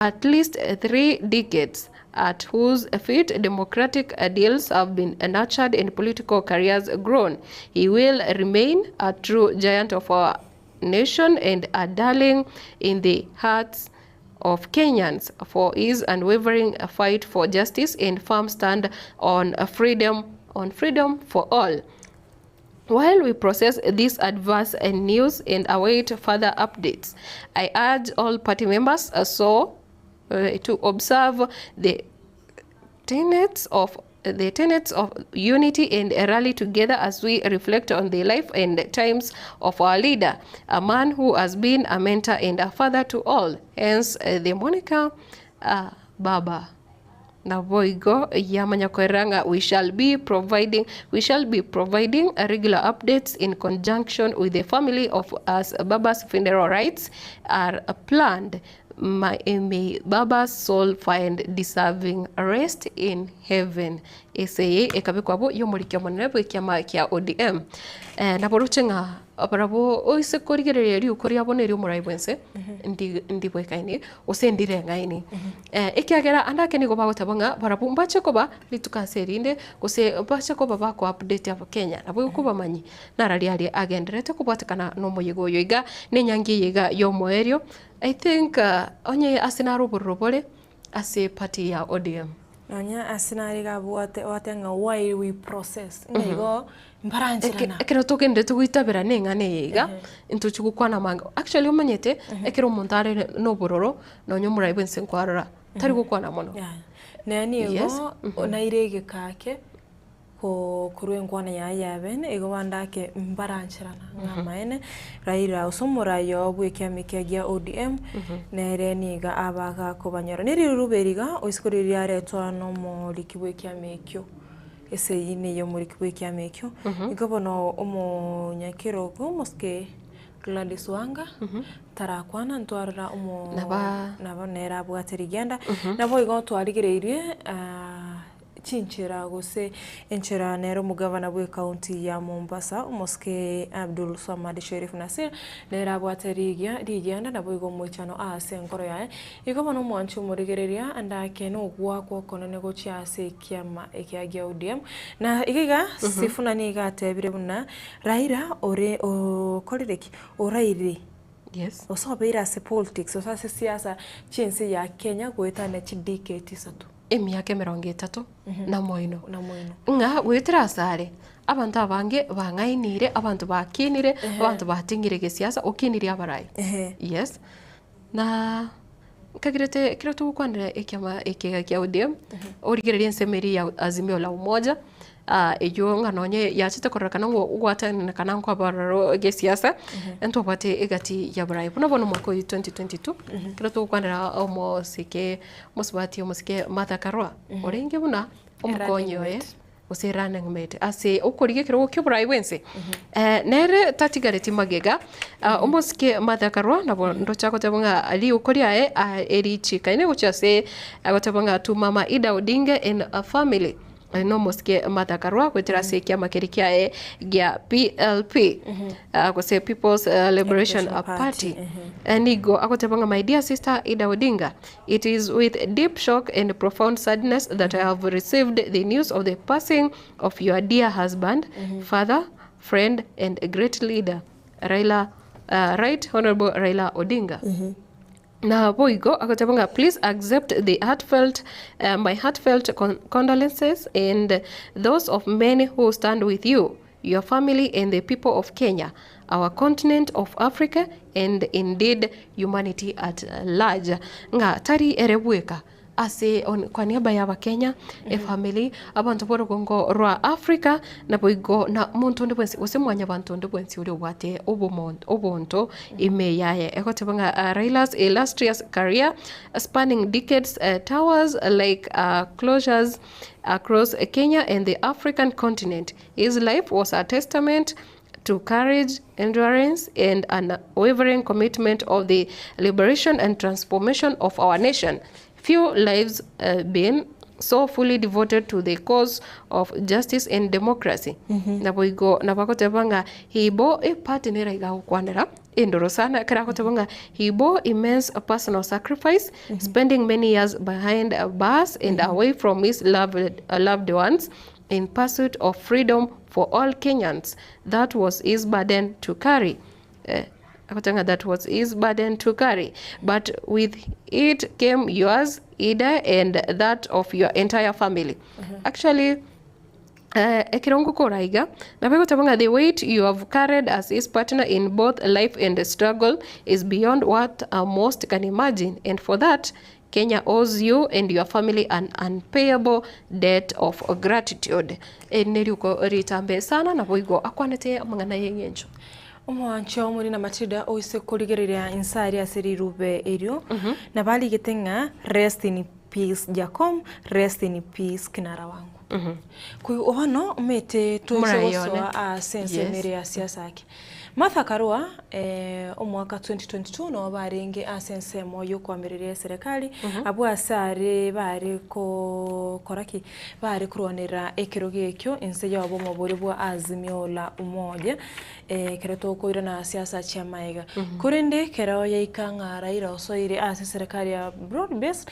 At least 3 decades, at whose feet democratic ideals have been nurtured and political careers grown. He will remain a true giant of our nation and a darling in the hearts of Kenyans for his unwavering fight for justice and firm stand on freedom for all. While we process this adverse news and await further updates, I urge all party members so to observe the tenets of unity and rally together as we reflect on the life and times of our leader, a man who has been a mentor and a father to all. Hence the moniker Baba. Naboigo yamanya koerera ng'a we shall be providing regular updates in conjunction with the family of as Baba's funeral rites are planned. May Baba's soul find deserving rest in heaven. Eseye ekabekwabo yomorikio omonene bw'ekiama kia ODM. Naboroche ng'a barabwo oise korigereria riuko riabo nerio omorai bwense ndi ndibwekaini gose ndireng'aini. Ekiagera ande ake nigo bagoteba ng'a barabwo mbache koba rituko ase erinde gose bache koba bako update Abakenya nabo okobamanyi narari aria agenderete kobwatekana na omoyega oyo iga na enyangi eye iga ya omoerio. I think onye ase naro obororo bore ase party ya ODM. Nonya ase nare iga abwate ogote ng'a why we process ng'a igo mbarancherana. Ekero togenderete goitabera na eng'ana eye iga, ntochi gokwana amange. Actually omanyete, ekero omonto are na obororo, nonya omorai bwa ense nkwarora, tari gokwana mono. Yaya. Nere nigo naire egeka ake korwa enkwana yaye ya bene, igo bande ake mbarancherana ng'a amaene Raila ase omorai oo bwa ekiama ekia gia ODM, nere nigo abaga kobanyora. Neri rirube eri iga, oisiko riria riaretwa na omoriki bwa ekiama ekio, ase eyio neye omoriki bwa ekiama ekio, igo bono omonyakerogo omosike Gladys Wanga, tarakwana ntwarora omo Naba nabo nere abwate rigenda, nabo igo twarigereirie chinchera gose enchera nere omogavana bwa ekaunti ya Mombasa omosike Abdul Swamad Sherif Nasir nere abwate rigia rigianda nabo igo omoichano ase enkoro yaye. Igo bono omwanchi omorigereria andake na ogwakwa okonene gochia ase ekiama ekia gia ODM na iga iga Sifuna nigo atebire buna Raila ore okorire ki? Oraire osobeire ase politics gose ase siasa chiense ya Kenya goetania chidecade isato. Emiaka 30 na moino. Na moino. Ng'a goetera ase are, abanto abange bang'ainire, abanto bakinire, abanto bating'ire gesiasa, okinirie abarai. Yes. Na nkagirete ekero togokwanera ekiama eke kia ODM, origererie ensemo eria ya Azimio la Umoja, eywo ng'a nonye yachete kororekana ng'a ogwatananekana nkwabaroro gesiasa, ntobwate egati ya abarai. Buna bono omwaka oyio 2022, ekero togokwanera omosike omosubati omosike Martha Karua, orenge buna omokonyi oye, gose running mate ase okorigia ekerogo kia oborai bwense. Nere tatigareti magega, omosike Martha Karua nabo ndoche agoteba ng'a riuko riaye erichikaine gochia ase agoteba ng'a to Mama Ida Odinga and family. Na omosike Martha Karua goetera ase ekiama keria kiaye gia PLP gose People's Liberation Party. Nigo agoteba ng'a my dear sister Ida Odinga, it is with deep shock and profound sadness that I have received the news of the passing of your dear husband, father, friend and great leader, Raila, Right Honorable Raila Odinga. Naboigo agoteba ng'a please accept the heartfelt my heartfelt condolences and those of many who stand with you, your family and the people of Kenya, our continent of Africa and indeed humanity at large. Ng'a tari ere bweka ase kwa niaba ya abakenya, efamily, abanto b'orogongo rwa Africa, naboigo na monto onde bwensi gose mwanyabanto onde bwensi oria obwate obomonto obonto ime yaye. Egoteba ng'a Raila's illustrious career spanning decades towers like closures across Kenya and the African continent. His life was a testament to courage, endurance, and unwavering commitment of the liberation and transformation of our nation. Few lives been so fully devoted to the cause of justice and democracy. Naboigo nabo agoteba ng'a ibo eparty nere iga agokwanera. Endoro sana ekero agoteba ng'a he bore immense personal sacrifice, spending many years behind bars and away from his loved, loved ones in pursuit of freedom for all Kenyans. That was his burden to carry. Eh, agoteba ng'a that was his burden to carry. But with it came yours, Ida, and that of your entire family. Actually, Ekero ngokora iga, nabo egoteba ng'a the weight you have carried as his partner in both life and struggle is beyond what most can imagine, and for that, Kenya owes you and your family an unpayable debt of gratitude. Eri neriuko ritambe sana, naboigo akwanete amang'ana y'eng'encho. Omwancho omorina Matilda oise korigereria inse aria ase rirube erio, nabo arigete ng'a rest in Peace Jakom rest in peace kinara wangu. Koigwa bono omanyete toise Omoraiyo one. gosoa ase ensemo Yes. ere ya siasa ake. Martha Karua omwaka 2022 noo barenge ase ensemo yokoamereria eserekari abwo ase are bare kokora ki? Bare korwanerera ekerogo ekio inse ya obomo boria bwa Azimio la Umoja Ekero tokoirana ase ase achia amaega. Korende ekero yaika ng'a Raila osoire ase eserekari ya broad based,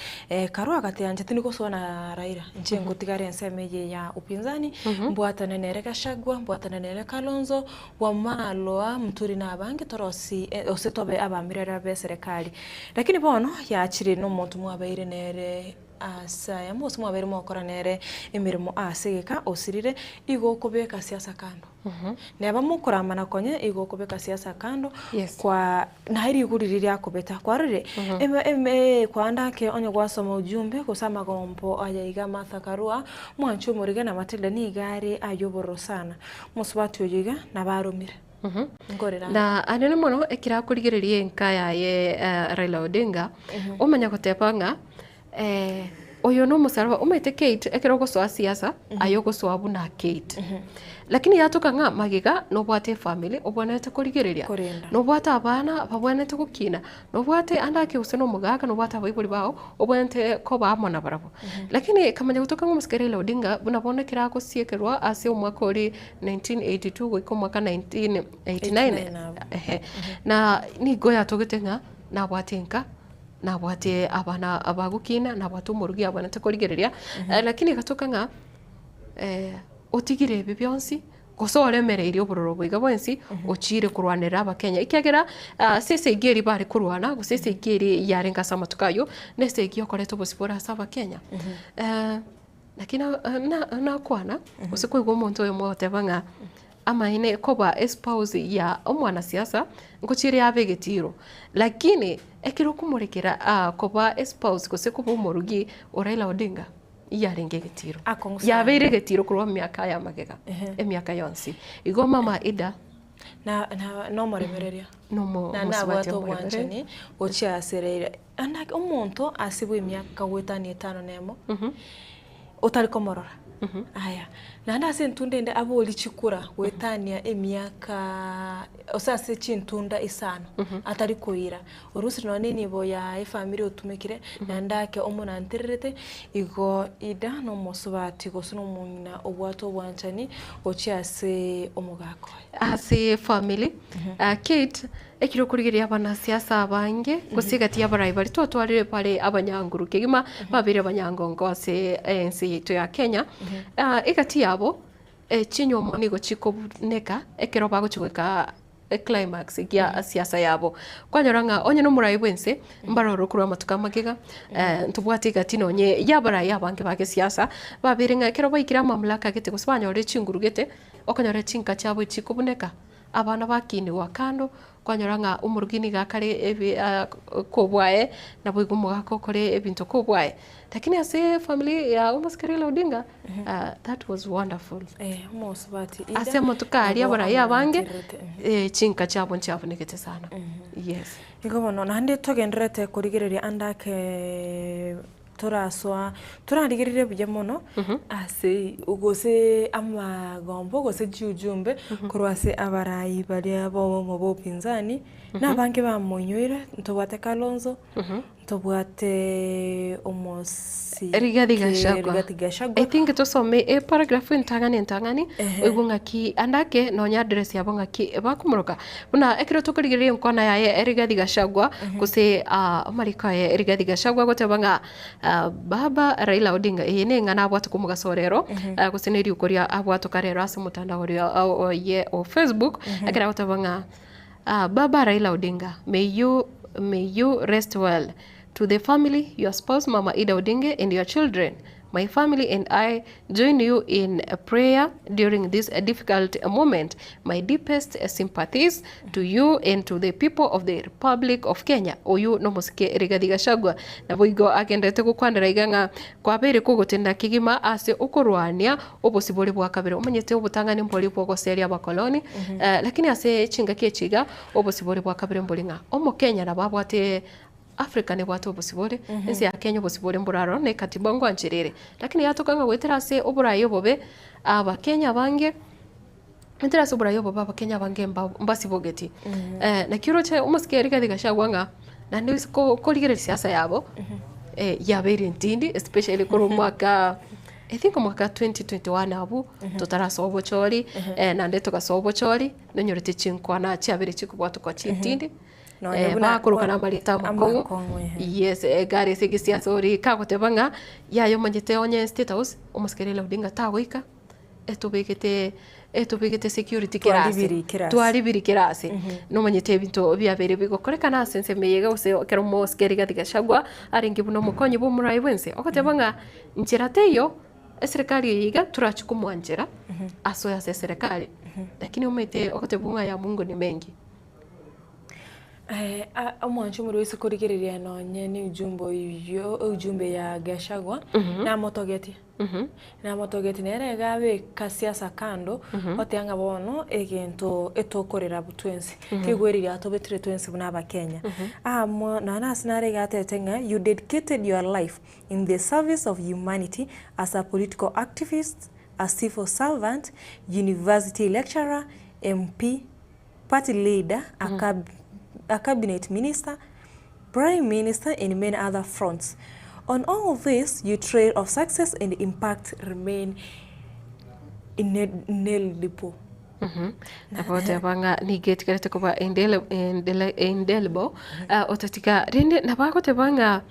Karua agateba inche tindi gosoa na Raila, inche ngotigare ensemo eye ya upinzani, mbwatane nere Gachagua, mbwatane nere Kalonzo, Wamalwa, Muturi na abange torosie gose tobe abamirera b'eserekari. Lakini bono yachire na omonto mwabeire nere ase aya, gose mwabeire mogokora nere emeremo ase egeka osirire, igo okobeka siasa kando. Neba mokoramana konya igo okobeka siasa kando Yes. kwa naye rigori riria riakobeta kwarorire eme eme kwanda ake onye gwasoma ujumbe gose amagombo aya iga Martha Karua mwanche omorige na Matilda niga are ayobororo sana mosubati oyo iga nabo aromire nkorera Na anene mono ekero akorigereria enka yaye eh, Raila Odinga omanya goteba ng'a Oyo nomosaraba, omanyete Kate ekero ogosoa siasa aye ogosoa buna Kate. Lakini yatoka ng'a magega nobwate efamily obwenerete korigereria, Korenda. nobwate abana babwenerete gokina, nobwate ande ake gose na omogaka nobwate abaibori bao obwenerete koba amo nabarabwo. Lakini ekamanya gotoka ng'a omosike Raila Odinga buna bono ekero agosiekerwa ase omwaka oria 1982 goika omwaka 1989 89 abwo. ehe, na nigo yatogete ng'a nabwate enka. Nabwate abana abagokina, nabwate omorugi abwenerete korigereria, lakini egatoka ng'a otigire ebi bionsi, gose oremereirie obororo obo iga bwensi, ochire korwanerera abakenya. Ekiagera ase esegi eria bare korwana, gose esegi eria yarenge ase amatuko aywo, na esegi yokoreta obosibore ase abakenya. Lakini nakwana, gose koigwa omonto oyomo ogoteba ng'a Amaene, koba espouse ya omwanasiasa ngochire abe egetiro, lakini ekero okomorekera aa koba espouse gose koba omorugi o Raila Odinga yarenge egetiro. Akong'u sana. Yabeire egetiro korwa emiaka ya magega, Ehe. emiaka yonsi. Igo mama Ida Na na nomoremereria. nomo Na omosubati nabwate omoremereri. obwanchani gochia ase Raila. Ande ake omonto ase bwa emiaka goetania etano na emo, otari komorora, aya, naende ase entunda ende aborie chikura goetania emiakaaa gose ase chintunda isano, atari koira, orusire nonye na enibo ya efamiri otumekire, naende ake omonantererete, igo ida na omosubati gose na omong'ina obwate obwanchani gochia ase omogaka oye. Ase efamiri, Kate, Ekero okorigereria abanasiasa abange, gose egati y'abarai baria twatwarire bare abanyanguru kegima, babeire abanyangongo ase ense yaito ya Kenya, egati yabo chinywomo nigo chikobuneka ekero bagochia goika eclimax gia siasa yabo. Kwanyora ng'a onye nomorai bwense, mbaroro korwa amatuko amagega, ntobwate egati nonye y'abarai abange ba gesiasa, babeire ng'a ekero baikire amamlaka gete gose banyorire chinguru gete, okonyora chinka chiabo chikobuneka. Abana bakinigwa kando, kwanyora ng'a omorugi nigo akare ebi kobwaye, naboigo omogaka okore ebinto kobwaye. Lakini ase efamiri ya omosike Raila Odinga, that was wonderful. Eh, omosubati Ida, Ase amatuko aria nabo abarai abange, amorantererete, mm. chinka chiabo nchiabunegete sana. Yes. Igo bono naende togendererete korigereria ande ake Torasoa torarigererie buya mono ase gose amagombo gose chiujumbe korwa ase abarai baria bomo ba upinzani, na abange bamoinyoire, ntobwate Kalonzo, Ntobwate omosike Rigathi Gachagua. Rigathi Gachagua. I think tosome e paragraph entang'ani entang'ani Ehe. oigwe ng'aki ande ake nonya address yabo ng'aki bakomoroka. Buna ekero tokorigereria enkwana yaye Rigathi Gachagua gose ah, amariko aye Rigathi Gachagua agoteba ng'a ah, baba Raila Odinga eye ne eng'ana abwate komogaso rero ah, gose ne eriuko ria abwatoka rero ase omotandao oria oye o Facebook ekero agoteba ng'a ah, baba Raila Odinga may you may you rest well to the family your spouse Mama Ida Odinga and your children my family and I join you in a prayer during this difficult moment. My deepest sympathies to you and to the people of the Republic of Kenya. Oyu nomosike Rigathi Gachagua naboigo agenderete gokwanera iga ng'a kwabeire kogotenda kegima ase okorwania obosibore bwa kabere omanyete obotang'ani mbori bwogoseria abakoloni eh, lakini ase chingaki echi iga obosibore bwa kabere mbori ng'a omokenya nabo abwate Africa nebwate obosibore, ense ya Kenya obosibore mboraro na ekatiba ngwancherere. Lakini yatoka ng'a goetera ase oborai obobe, abakenya abange, goetera ase oborai obobe abakenya abange mba mbasibogeti. Naki oroche omosike Rigathi Gachagua ng'a naende ase ko korigereria siasa yabo, yabeire entindi especially korwa omwaka I think omwaka 2021 abwo, totarasoa obochori, naende togasoa obochori, nonyorete chinkwana chiabeire chikobwatokwa chintindi. Nonya Eh, buna bakorokana amarita amakong'u amakong'u, ehe. yes egari ase egesiasa ori kagoteba ng'a yaya omanyete onye state house omosike Raila Odinga tagoika etobegete etobegete security kera ase Twaribiri kera ase. twaribiri kera ase nomanyete ebinto biabeire bigokorekana ase ensemo eye iga gose ekero omosike Rigathi Gachagua arenge buna omokonyi bwa omorai bwense ogoteba ng'a nchera teiyo eserekari eye iga torachi komwanchera asoe ase eserekari lakini omanyete ogoteba ng'a ya Mungu ni mengi. Omwancho omorwoti ase korigereria nonye na ujumbe oyio ujumbe ya Gachagua, namotogetie, namotogetie nere iga abeka siasa kando, oteba ng'a bono egento etokorera abwo twensi, keigweri riatobetire twensi buna abakenya. Amo nonya na ase nare iga atebete ng'a you dedicated your life in the service of humanity as a political activist, a civil servant, university lecturer, MP, party leader, a cab a cabinet minister, prime minister and many other fronts. On all this, your trail of success and impact remain ineligible. Nabo goteba ng'a nigo etigarete koba indele indele indelible, otatiga rende nabo agoteba ng'a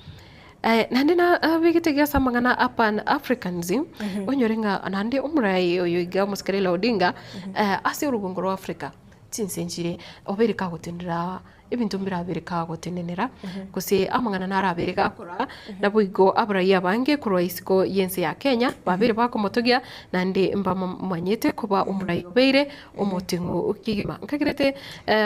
naende na abegete iga ase amang'ana a Pan Africanism, onyore ng'a naende omorai oyo iga omosike Raila Odinga, ase orogongo rwa Africa, chinse nchire obeire kagotenenera ebinto mbirabere kagotenenera, gose amang'ana narabere gakora, naboigo abarai abange korwa isiko y'ense ya Kenya, babeire bakomotogia, naende mbamomanyete koba omorai obeire omoting'u kegima. Nkagerete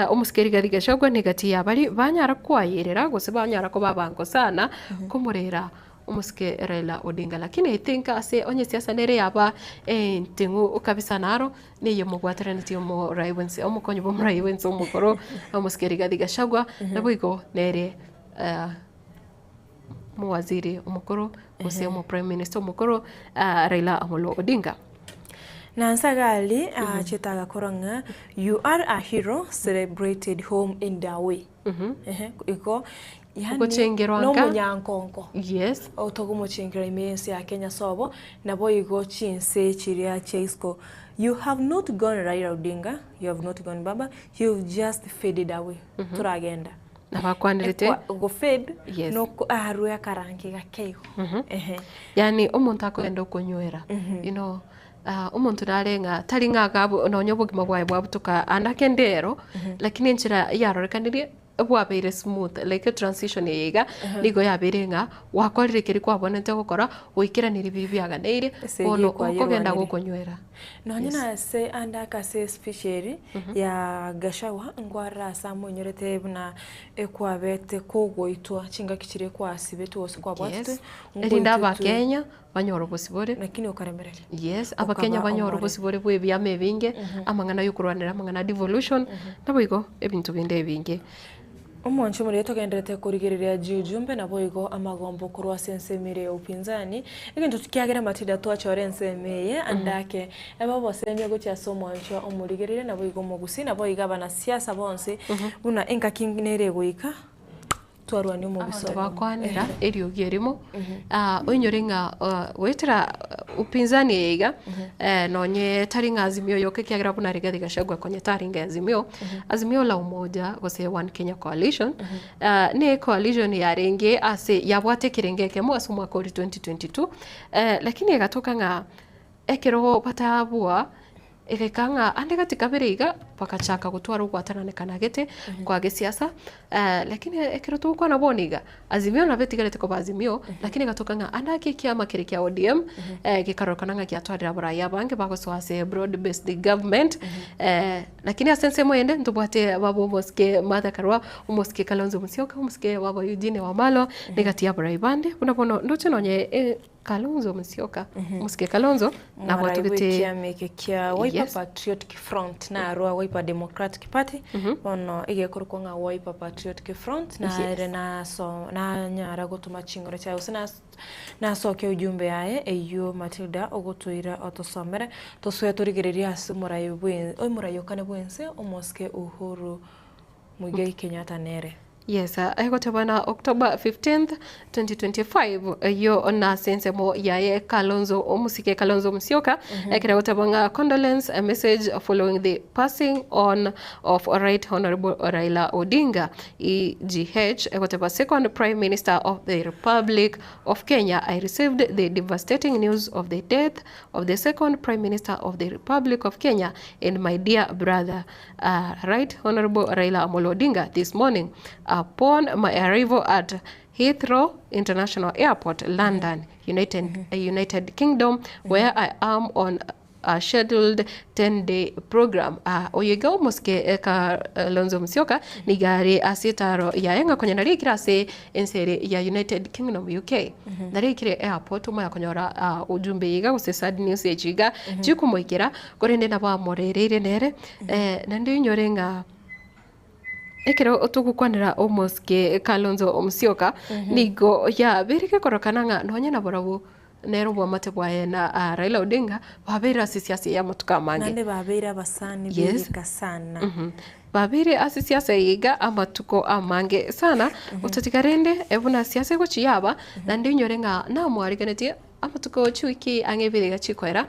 omosike Rigathi Gachagua negati y'abaria banyara koayerera gose banyara koba abango sana komorera omosike Raila Odinga. Lakini I think ase onye siasa nere yaba enting'u kabisa naro neye mobwateranetie omorai bwense omokonyi bwa omorai bwense omokoro omosike Rigathi Gachagua naboigo nere omowaziri omokoro gose omo prime minister omokoro Raila Amolo Odinga. Nansagali achete agakora ng'a you are a hero celebrated home and away. Ehe, igo yani Ogochengerwa nka? nomonyankonko Yes. otogomochengera ime y'ense ya Kenya sobo nabo igo chinse chiria chia isiko you have not gone Raila Odinga you have not gone baba you've just faded away toragenda Nabakwanerete. Ekwa- go fade Yes. noko arwe akarangi gake igo ehe Yani omonto akogenda okonywera you know omonto nare ng'a tari ng'a agabu nonya obogima bwaye bwabutoka ande akende ero lakini enchera yarorekanirie bwabeire smooth like etransition eye iga nigo yabeire ng'a gwakorire keria kwabwenerete gokora goikeraneria biria biaganeire Ase bono eyio okogenda kwayerwanire. gokonywera. Nonye na ase ande ake ase espeech eri ya Gachagua nkwarora ase amonyorete buna ekwabete kogoitwa chingaki chiria kwasibetwe gose kwabwatete Yes, erinde ngoitwe abakenya banyore obosibore. Lakini okaremereria. Yes, abakenya Okaba banyore omoremu. obosibore bwa ebiama ebinge, amang'ana ya okorwanera amang'ana a devolution, naboigo ebinto binde ebinge. Omwancho omoria togendererete korigereria jiujumbe naboigo amagombo korwa ase ensemo ere ya upinzani, egento kiagera Matilda twachore ensemo eye ande ake ebe obosemia gochia ase omwancho omorigereria naboigo omogusii naboigo abanasiasa bonsi buna engaki nere egoika. Twarwania omobisa Abanto oyomo. bakwanera eriogi erimo, ah, oinyore ng'a ah, goetera upinzani eye iga, nonye tari ng'a Azimio yoka ekiagera buna Rigathi Gachagua konya tarenge Azimio, Azimio la Umoja gose One Kenya Coalition, ne ecoalition yarenge ase yabwate ekerengo ekemo ase omwaka oria 2022, lakini egatoka ng'a ekero batabua Egeka ng'a ande gati kabere iga bagachaka gotwara ogwatananekana gete kwa gesiasa, lakini ekero togokwana bono iga, Azimio nabo etigarete koba Azimio, lakini egatoka ng'a ande ake ekiama kere kia ODM gekarorekana ng'a giatwarire abarai abange bagosoa ase broad based government, lakini ase ensemo eyende ntobwate baba omosike Martha Karua, omosike Kalonzo Musyoka, omosike baba Eugene Wamalwa, na egati y'abarai bande, buna bono ndoche nonye Kalonzo Musyoka, Omosike Kalonzo Morai nabwatogete bw'ekiama eke kia Wiper Yes. Patriotic Front narwa Wiper Democratic Party bono egekorokwa ng'a Wiper Patriotic Front nere Yes. naso nanyara gotoma chingoro chiaye gose nas nasokia ujumbe yaye eywo Matilda ogotoira otosomere tosoe torigererie ase omorai bwe omorai okane bwense omosike Uhuru Muigai Kenyatta nere. Yes, egoteba na October 15th 2025 eyio nase ensemo yaye Kalonzo Omusike Kalonzo Musyoka ekero egoteba ng'a condolence a message following the passing on of Right Honorable Raila Odinga EGH egoteba second Prime Minister of the Republic of Kenya I received the devastating news of the death of the second Prime Minister of the Republic of Kenya and my dear brother Right Honourable Raila Amolo Odinga this morning upon my arrival at Heathrow International Airport, London, United, United Kingdom, where I am on a scheduled 10-day program. Oyo iga omosike Kalonzo Musyoka nigo are ase etaro yaye ng'a konya narikire ase ense ere ya United Kingdom UK. Narikire airport omanya konyora ujumbe eye iga gose sad news echi iga chikomoikera korende nabo amorereire nere Naende oinyore ng'a ekero togokwanera omosike Kalonzo Musyoka, nigo yabeire gekorokana ng'a nonye nabarabwo nere obwamate bwaye na Raila Odinga babeire ase esiasa eye amatuko amange. Naende babeire abasani Yes. b'egeka sana. Babeire ase esiasa eye iga amatuko amange sana, gotatiga rende buna siasa egochia yaba, naende oinyore ng'a namwarigenetie Amatuko chiwiki ang'e ibere iga chikoera,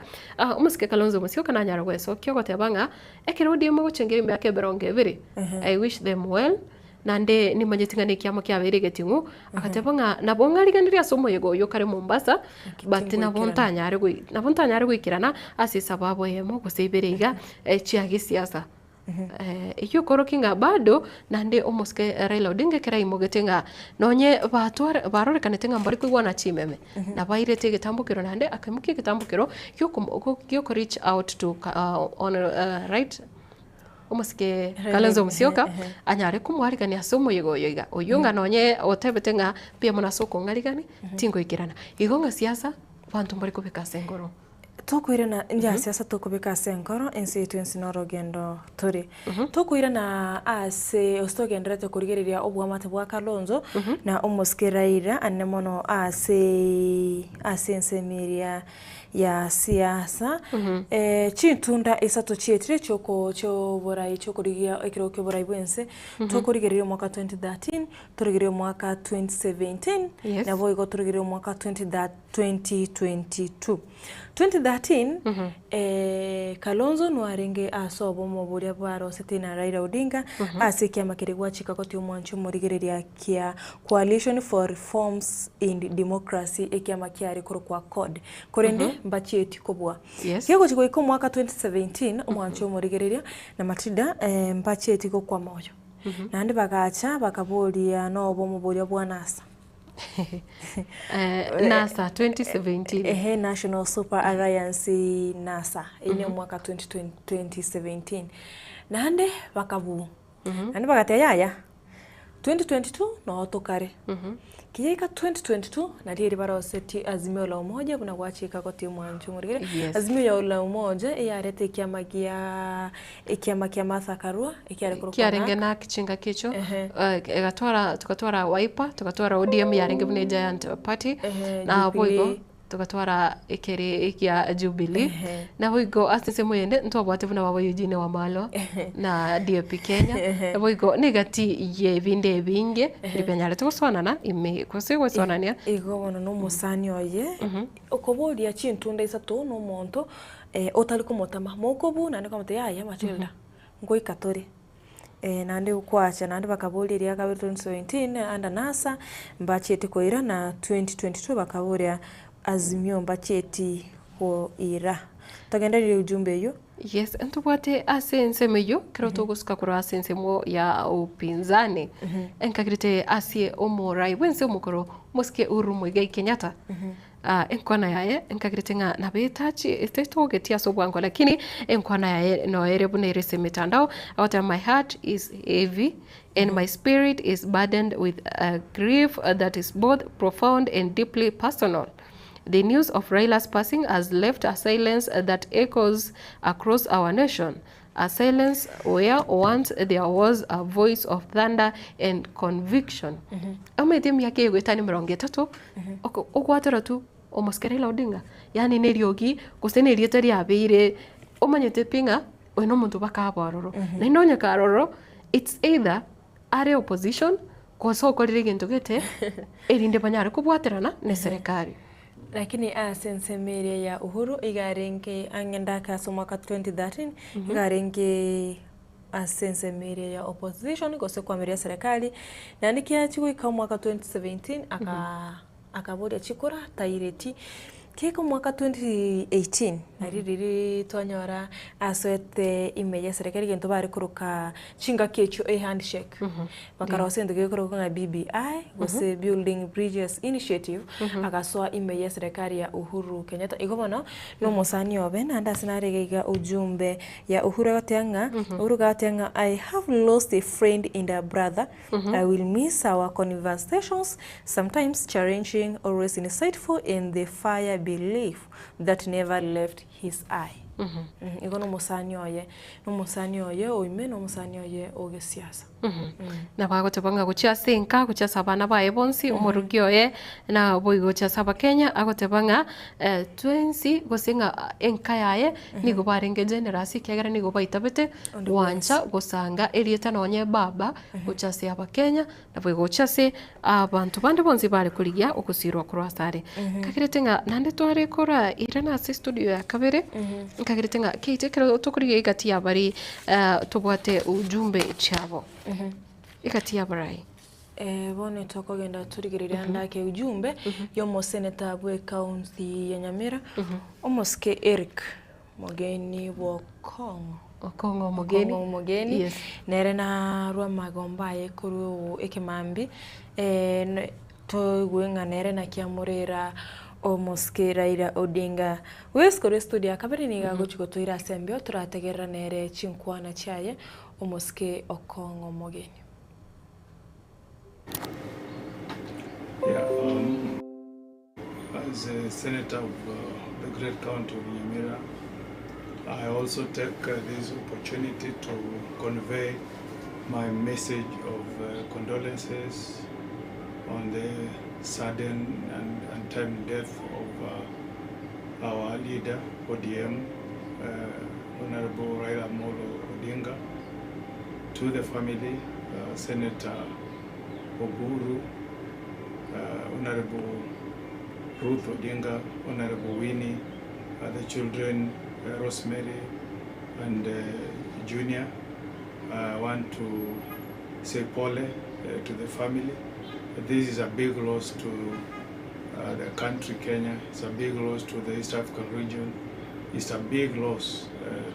omosike Kalonzo Musyoka nanyare gwesokia ogoteba ng'a ekero ODM ogochengera emiaka emerongo ebere, I wish them well, naende nimanyeti ng'a nekiamo kiabeire egeting'u, agateba ng'a nabo ng'ariganirie ase omoyega oyio kare Mombasa, but nabo ntanyare goi nabo ntanyare goikerana ase esababu eyemo gose ibere iga chia gesiasa. Eyio okorokia ng'a bado naende omosike Raila Odinga ekero aimogete ng'a nonye batware barorekanete ng'a mbari koigwana chimeme, nabo airete egetambokero naende akaimokia egetambokero giokomo gioko reach out to on right omosike Kalonzo Musyoka anyare komoarigania ase omoyega oyo iga. Oyio ng'a nonye otebete ng'a mbuya mono ase okong'arigania, tingoikerana. Igo ng'a siasa, abanto mbari kobeka ase enkoro. Tokoirana inche ase ase tokobeka ase enkoro, ense yaito yonsi norogendo tore. Tokoirana ase ase togendererete korigereria oboamate bwa Kalonzo na omosike Raila ane mono ase ase ensemo eria ya siasa. Chintunda isato chietire chioko chioborai chiokorigia ekerogo kia oborai bwa ense, tokorigereria omwaka 2013, torigererie omwaka 2017, Yes. naboigo torigererie omwaka 20 2022. 2013 eh, Kalonzo nwarenge ase obomo boria bwarosete na Raila Odinga ase ekiama keria gwachika gotia omwancho omorigereria kia Coalition for Reforms in Democracy ekiama kiare korokwa CORD korende mbachieti kobua. Yes. Kegochi goika omwaka 2017 omwancho omorigereria na Matilda eh, mbachieti gokwa moyo. Naende bagacha bakaboria nobomo boria bwa NASA. NASA 2017. Ehe, National Super Alliance NASA eye ne omwaka 2020 2017 naende bakabua naende bagateba yaya 2022 noo tokare kiyaika 2022 nario erio barosetie Azimio la Umoja buna gwachika gotia omwancho omorikire Yes. Azimio la Umoja eyarete ekiama gia Ekiama kia Martha Karua ekiare korokwa Kiarenge NARC. NARC chingaki echio, Ehe. egatwara togatwara Wiper, togatwara ODM yarenge buna egiant party, Ehe, na boigo Jubilee. Togatwara ekere gia Jubilee, naboigo ase ensemo eyende ntwabwate buna baba Eugene Wamalwa na DAP Kenya, naboigo negati y'ebinde ebinge ebi bianyarete gosoanana ime gose gosoanania. Igo bono nomosani oye, okoboria chintunda isato nomonto otari komotama, mokobuna naende kwamotebia yaya Matilda, ngoika tore. Naende gokwacha naende bakaboria eria kabere 2017 under NASA mbachieti koira na 2022 bakaboria Azimio mbachieti koira. Togendererie ujumbe eywo. Yes, ntobwate ase ensemo eyio ekero togosuka korwa ase ensemo ya upinzani enkagirete ase omorai bwense omokoro omosike Uhuru Muigai Kenyatta Enkwana yaye nkagerete ng'a nabo etachi etetogetie ase obwango lakini enkwana yaye noyo ere buna ere ase emetandao agoteba my heart is heavy and my spirit is burdened with a grief that is both profound and deeply personal. The news of Raila's passing has left a silence that echoes across our nation, a silence where once there was a voice of thunder and conviction. Omanyete emiaka egoetania emerongo etato, oko ogwatora tu omosike Raila Odinga, yaani na eriogi gose na erieta riabeire omanyete pi ng'a oyo na omonto bakaaba ororo. Naende onye kare ororo, it's either are opposition gose okorire egento gete erinde banyare kobwaterana na eserekari. Lakini ase ensemo eria ya Uhuru iga arenge ang'e ndake ase omwaka 2013, iga arenge ase ensemo eria ya opposition gose kwamiria eserekari, naende kiachia goika omwaka 2017 aka akaboria chikura taireti. Keka omwaka 2018 nario riria twanyora asoete ime ya eserekari egento bare koroka chingaki echio ehandshake. Bakarosia egento gekorokwa ng'a BBI gose Building Bridges Initiative, agasoa ime ya eserekari ya Uhuru Kenyatta. Igo bono na omosani obe naende ase nare iga iga ujumbe ya Uhuru agoteba ng'a, Uhuru agateba ng'a I have lost a friend and a brother, I will miss our conversations, sometimes challenging, always insightful and the fire belief that never left his eye. Igo na omosani oye, na omosani oye oime, na omosani oye o gesiasa. Nabo agoteba ng'a gochia ase enka, gochia ase abana baye bonsi, omorugi oye, naboigo gochia ase Abakenya, agoteba ng'a twensi gose ng'a enka yaye nigo barenge generous ekiagera nigo baitabete Onde gwancha gosanga erieta nonye baba gochia ase Abakenya, naboigo gochia ase abanto bande bonsi bare korigia ogosirwa korwa ase are. Nkagerete ng'a naende tware kora irana ase estudio ya kabere, nkagerete ng'a keite ekero tokorigia egati ya baria tobwate ujumbe chiabo, egati ya abarai. Bono tokogenda torigereria ande ake ujumbe ya omoseneta bwe ekaunti ya Nyamira, omosike Eric Mogeni bw'Okong'o. Okong'o omogeni. Okong'o omogeni. Yes. Nere narwe amagomba aye korwa ekemambi, toigwe ng'a nere naki amorera omosike Raila Odinga. Wes korwa estudio ya kabere nigo agochi gotoira ase embeo torategerera nere chinkwana chiaye omosike Okong'o omogeni. Yeah, As a senator of the great county of Nyamira, I also take this opportunity to convey my message of condolences on the sudden and untimely death of our leader, ODM, Honorable Raila Amolo Odinga, to the family, Senator Oburu, Honorable Ruth Odinga, Honorable Winnie, the children, Rosemary and Junior. I want to say pole to the family. This is a big loss to the country Kenya. It's a big loss to the East African region. It's a big loss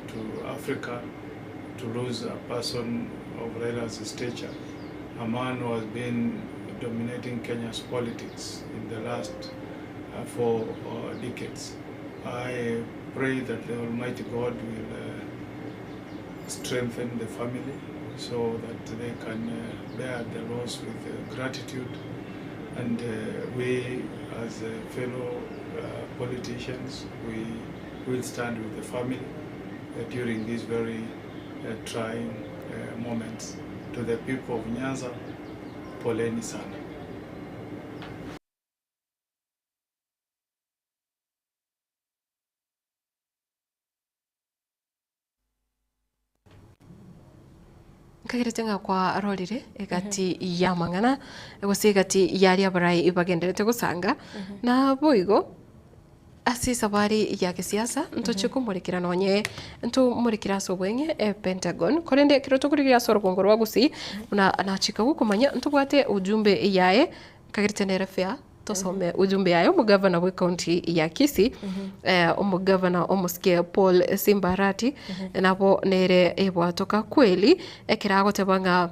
to Africa to lose a person of Raila's stature, a man who has been dominating Kenya's politics in the last 4 decades. I pray that the Almighty God will strengthen the family so that they can bear the loss with gratitude, and we as fellow politicians, we will stand with the family during these very trying moments. To the people of Nyanza, poleni sana. Nkagerete ng'a kwarorire egati y'amang'ana, gose egati y'aria abarai bagendererete gosanga, naboigo ase esabari ya gesiasa ntoche komorekera nonye ntomorekere ase obweng'e e Pentagon, korende ekero tokorigereria ase orogongo rwa Gusii, buna nachika gokomanya ntobwate ujumbe yaye, nkagerete nere fair tosome ujumbe yaye omogavana bwe county ya Kisii, omogavana omosike Paul Simba Arati, nabo nere ebwatoka kweli, ekero agoteba ng'a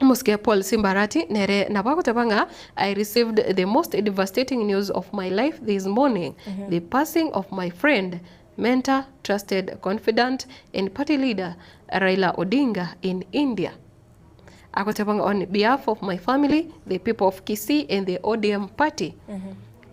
omosike Paul Simba Arati nere nabo agoteba ng'a I received the most devastating news of my life this morning, the passing of my friend, mentor, trusted confidant and party leader Raila Odinga in India. Agoteba ng'a on behalf of my family, the people of Kisii and the ODM party,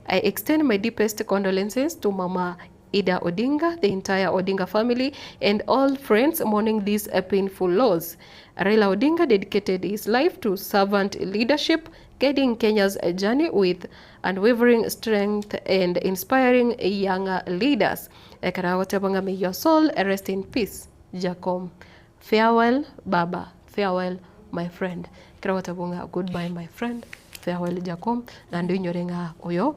I extend my deepest condolences to Mama Ida Odinga, the entire Odinga family, and all friends mourning this painful loss. Raila Odinga dedicated his life to servant leadership, guiding Kenya's journey with unwavering strength and inspiring younger leaders. Ekero agoteba ng'a may your soul rest in peace, Jakom. Farewell baba, farewell my friend. Ekero agoteba ng'a goodbye my friend, farewell Jakom, naende oinyore ng'a oyo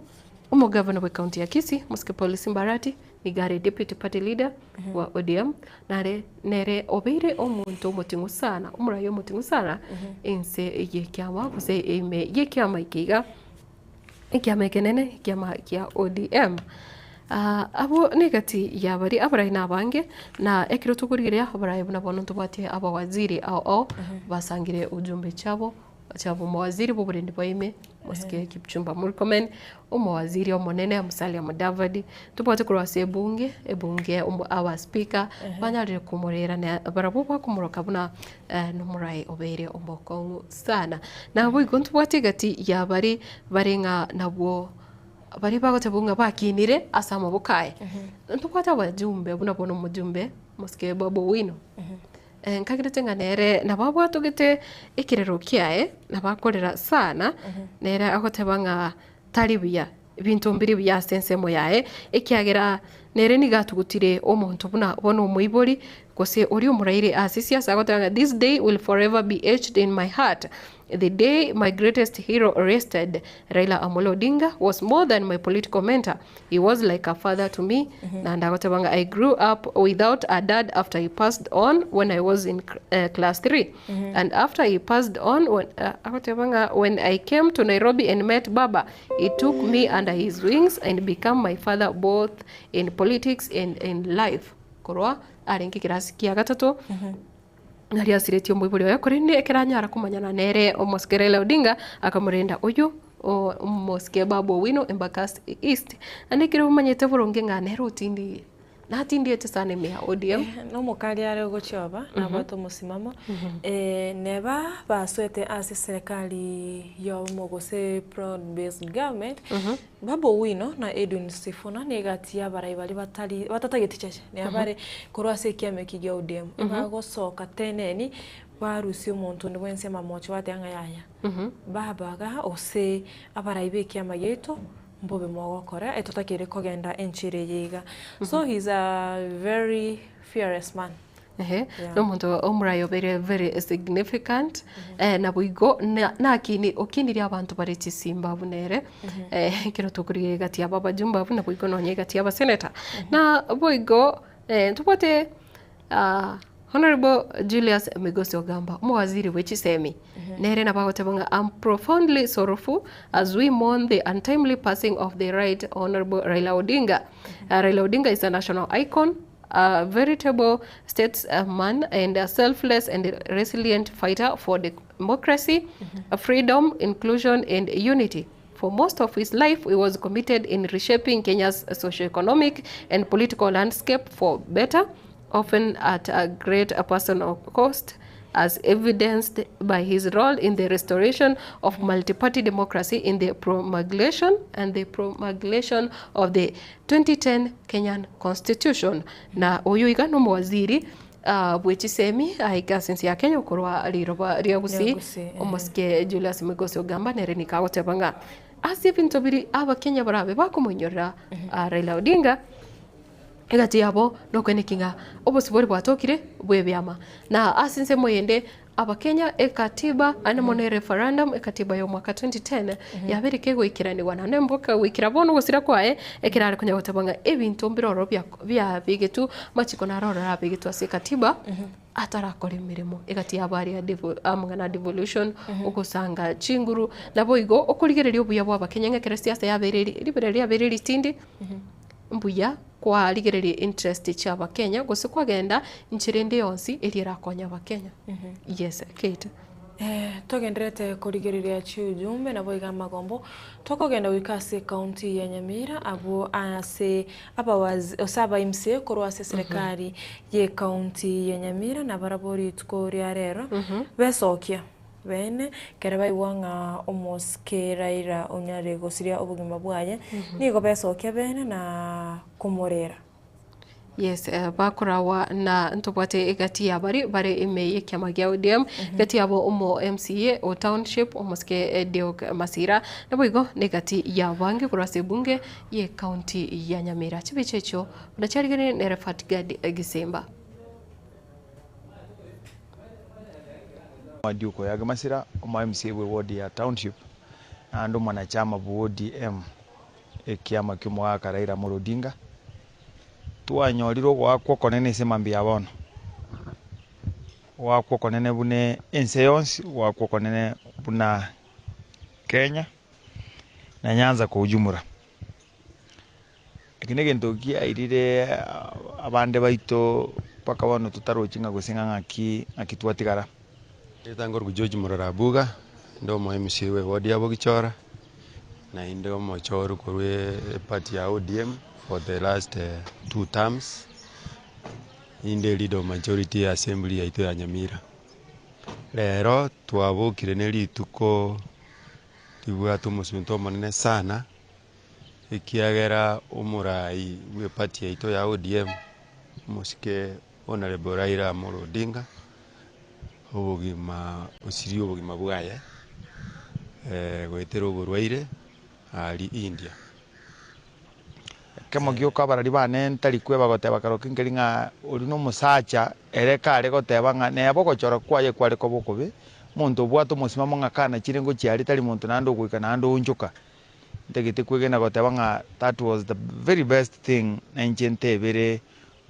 omogavana bwe county ya Kisii, Mosike Paul Simba Arati, nigo are deputy party leader wa ODM, nare nere obeire omonto omoting'u sana, omorai omoting'u sana ense y'ekiama gose ime y'ekiama eke iga, ekiama ekenene, ekiama kia ODM. Abwo negati ya baria abarai na abange, na ekero tokorigereria abarai buna bono ntobwate abawaziri ao ao, basangire ujumbe chiabo, chiabo omowaziri bwa oborendi bwa ime, Mosike Kipchumba Murkomen, omowaziri omonene Musalia Mudavadi, ntobwate korwa ase ebunge, ebunge omo our speaker, banyarire komorera na barabwo bakomoroka buna nomorai obeire omokong'u sana. Naboigo ntobwate egati ya baria bare ng'a nabwo baria bagoteba ng'a bakinire ase amaboko aye. Ntobwate abajumbe buna bono omojumbe Mosike Babu Owino, nkagerete ng'a nere nabo abwatogete ekerero kiaye, nabo akorera sana, nere agoteba ng'a tari buya, ebinto mbire buya ase ensemo yaye, ekiagera nere nigo atugutire omonto buna bono omoibori, gose oria omoraire ase siasa agoteba ng'a this day will forever be etched in my heart, the day my greatest hero rested, Raila Amolo Odinga was more than my political mentor, he was like a father to me, naende agoteba ng'a I grew up without a dad after he passed on when I was in class 3 and after he passed on when, agoteba ng'a when I came to Nairobi and met baba, he took me under his wings and become my father both in politics and in life. Korwa arenge ekerasi kia gatato, nari asiretie omoibori oye, korende ekero anyara komanyana nere omosike Raila Odinga, akamorenda oyio omosike Babu Owino Embakasi East. Naende ekero omanyete boronge ng'a nere otindirie, natindiete sana ime ya ODM. Nomokari are ogochioba, nabwate omosimamo, neba basoete ase serikali y'obomo gose broad based government, Babu Owino na Edwin Sifuna na egati y'abarai baria batari batatageti cheche, neba bare korwa ase ekiama eki gia ODM, ebagosoka teneni barusie omonto onde bwensi amamocho bateba ng'a yaya, baba iga gose abarai ba ekiama giaito mbobe mogokora etotakeire kogenda enchera eye iga. So he is a very fearless man. Ehe, na omonto omorai obeire very significant, naboigo na nakini okinirie abanto bare chisimba buna ere, ekero tokorigia egati yabo abajumbe abwo naboigo nonye egati y'abasenator. Na boigo ntobwate Honourable Julius Migosi Ogamba, omowaziri bwe chisemi, nere nabo agoteba ng'a am profoundly sorrowful as we mourn the untimely passing of the right Honourable Raila Odinga. Raila Odinga is a national icon, a veritable statesman and a selfless and resilient fighter for democracy, freedom, inclusion and unity. For most of his life, he was committed in reshaping Kenya's socio-economic and political landscape for better, often at a great personal cost, as evidenced by his role in the restoration of multi-party democracy in the promulgation and the promulgation of the 2010 Kenyan Constitution. Na oyo iga nomowaziri bwe chisemi aike ase ense ya Kenya okorwa riroba ria Gusii, omosike Julius Migosi Ogamba nere nigo agoteba ng'a ase ebinto biri abakenya barabe bakomoinyorera Raila Odinga. Egati yabo nokweneki ng'a obosibore bwatokire bw'ebiama. Na ase ensemo eyende Abakenya ekatiba aende mono ereferendum ekatiba y'omwaka 2010 yabeire kegoikeranigwa naende mboka goikera bono ogosira kwaye ekero are konya goteba ng'a ebinto mbire ororo bia biabegetwe amachiko naro ororo abegetwe ase ekatiba atarakora emeremo egati yabo aria devo amang'ana a devolution ogosanga chinguru naboigo okorigereria obuya bwa abakenya ng'a ekero siasa yabeire ri ribera riabeire ritindi. Mbuya kwarigereria interest chia abakenya gose kwagenda inchera ende yonsi eria erakonye abakenya. Yes Kate. Togendererete korigereria chiujumbe naboigo amagombo, tokogenda goika ase ecounty ya Nyamira abwo ase abawazi gose aba MCA korwa ase eserekari ye ecounty ya Nyamira nabarabwo rituko ria rero besokia. Beene, ekero baigwa ng'a omosike Raila onyare gosiria obogima bwaye, nigo besokia beene na komorera. Yes, bakorawa na ntobwate egati ya bari bare ime y'ekiama gia ODM, egati yabo omo MCA o township omosike Diok Masira, naboigo negati ya bange korwa ase ebunge ye county ya Nyamira. Chibicha echio buna chiarigereire nere Fatgad Gisimba. Duke Oyagi Masira, omo MCA bwe ward ya Township, naende omwanachama bwa ODM, ekiama kia omogaka Raila Amolo Odinga, twanyorire ogoakwa okonene ase mambia ya bono. Ogoakwa okonene buna ense yonsi, ogoakwa okonene buna Kenya, na Nyanza kwa ujumla. Eke negento kiairire abande baito mpaka bono totarochi ng'a gose ng'a ng'aki ng'aki twatigara. Erieta nkorokwa George Murora Abuga, inde omo MCA bwe eward ya Bogichora, naende omochori korwa eparty ya ODM for the last two terms, ninde leader of majority ya assembly yaito ya Nyamira. Rero twabokire ne rituko ribwate omosunte omonene sana. Ekiagera omorai bw'eparty yaito ya ODM, omosike Honourable Raila Amolo Odinga, obogima osirie obogima bwaye goetera oborwaire aria India. Ekemo gioka abarari bane ntari kweba goteba kero ki nkeri ng'a oria nomosacha ere kare goteba ng'a neba ogochora kwaye kware koba okobe, omonto obwate omosimamo ng'a kanachire ngochia aria tari monto naende ogoika naende oonchoka. Ntagete kwegena goteba ng'a that was the very best thing na inche ntebere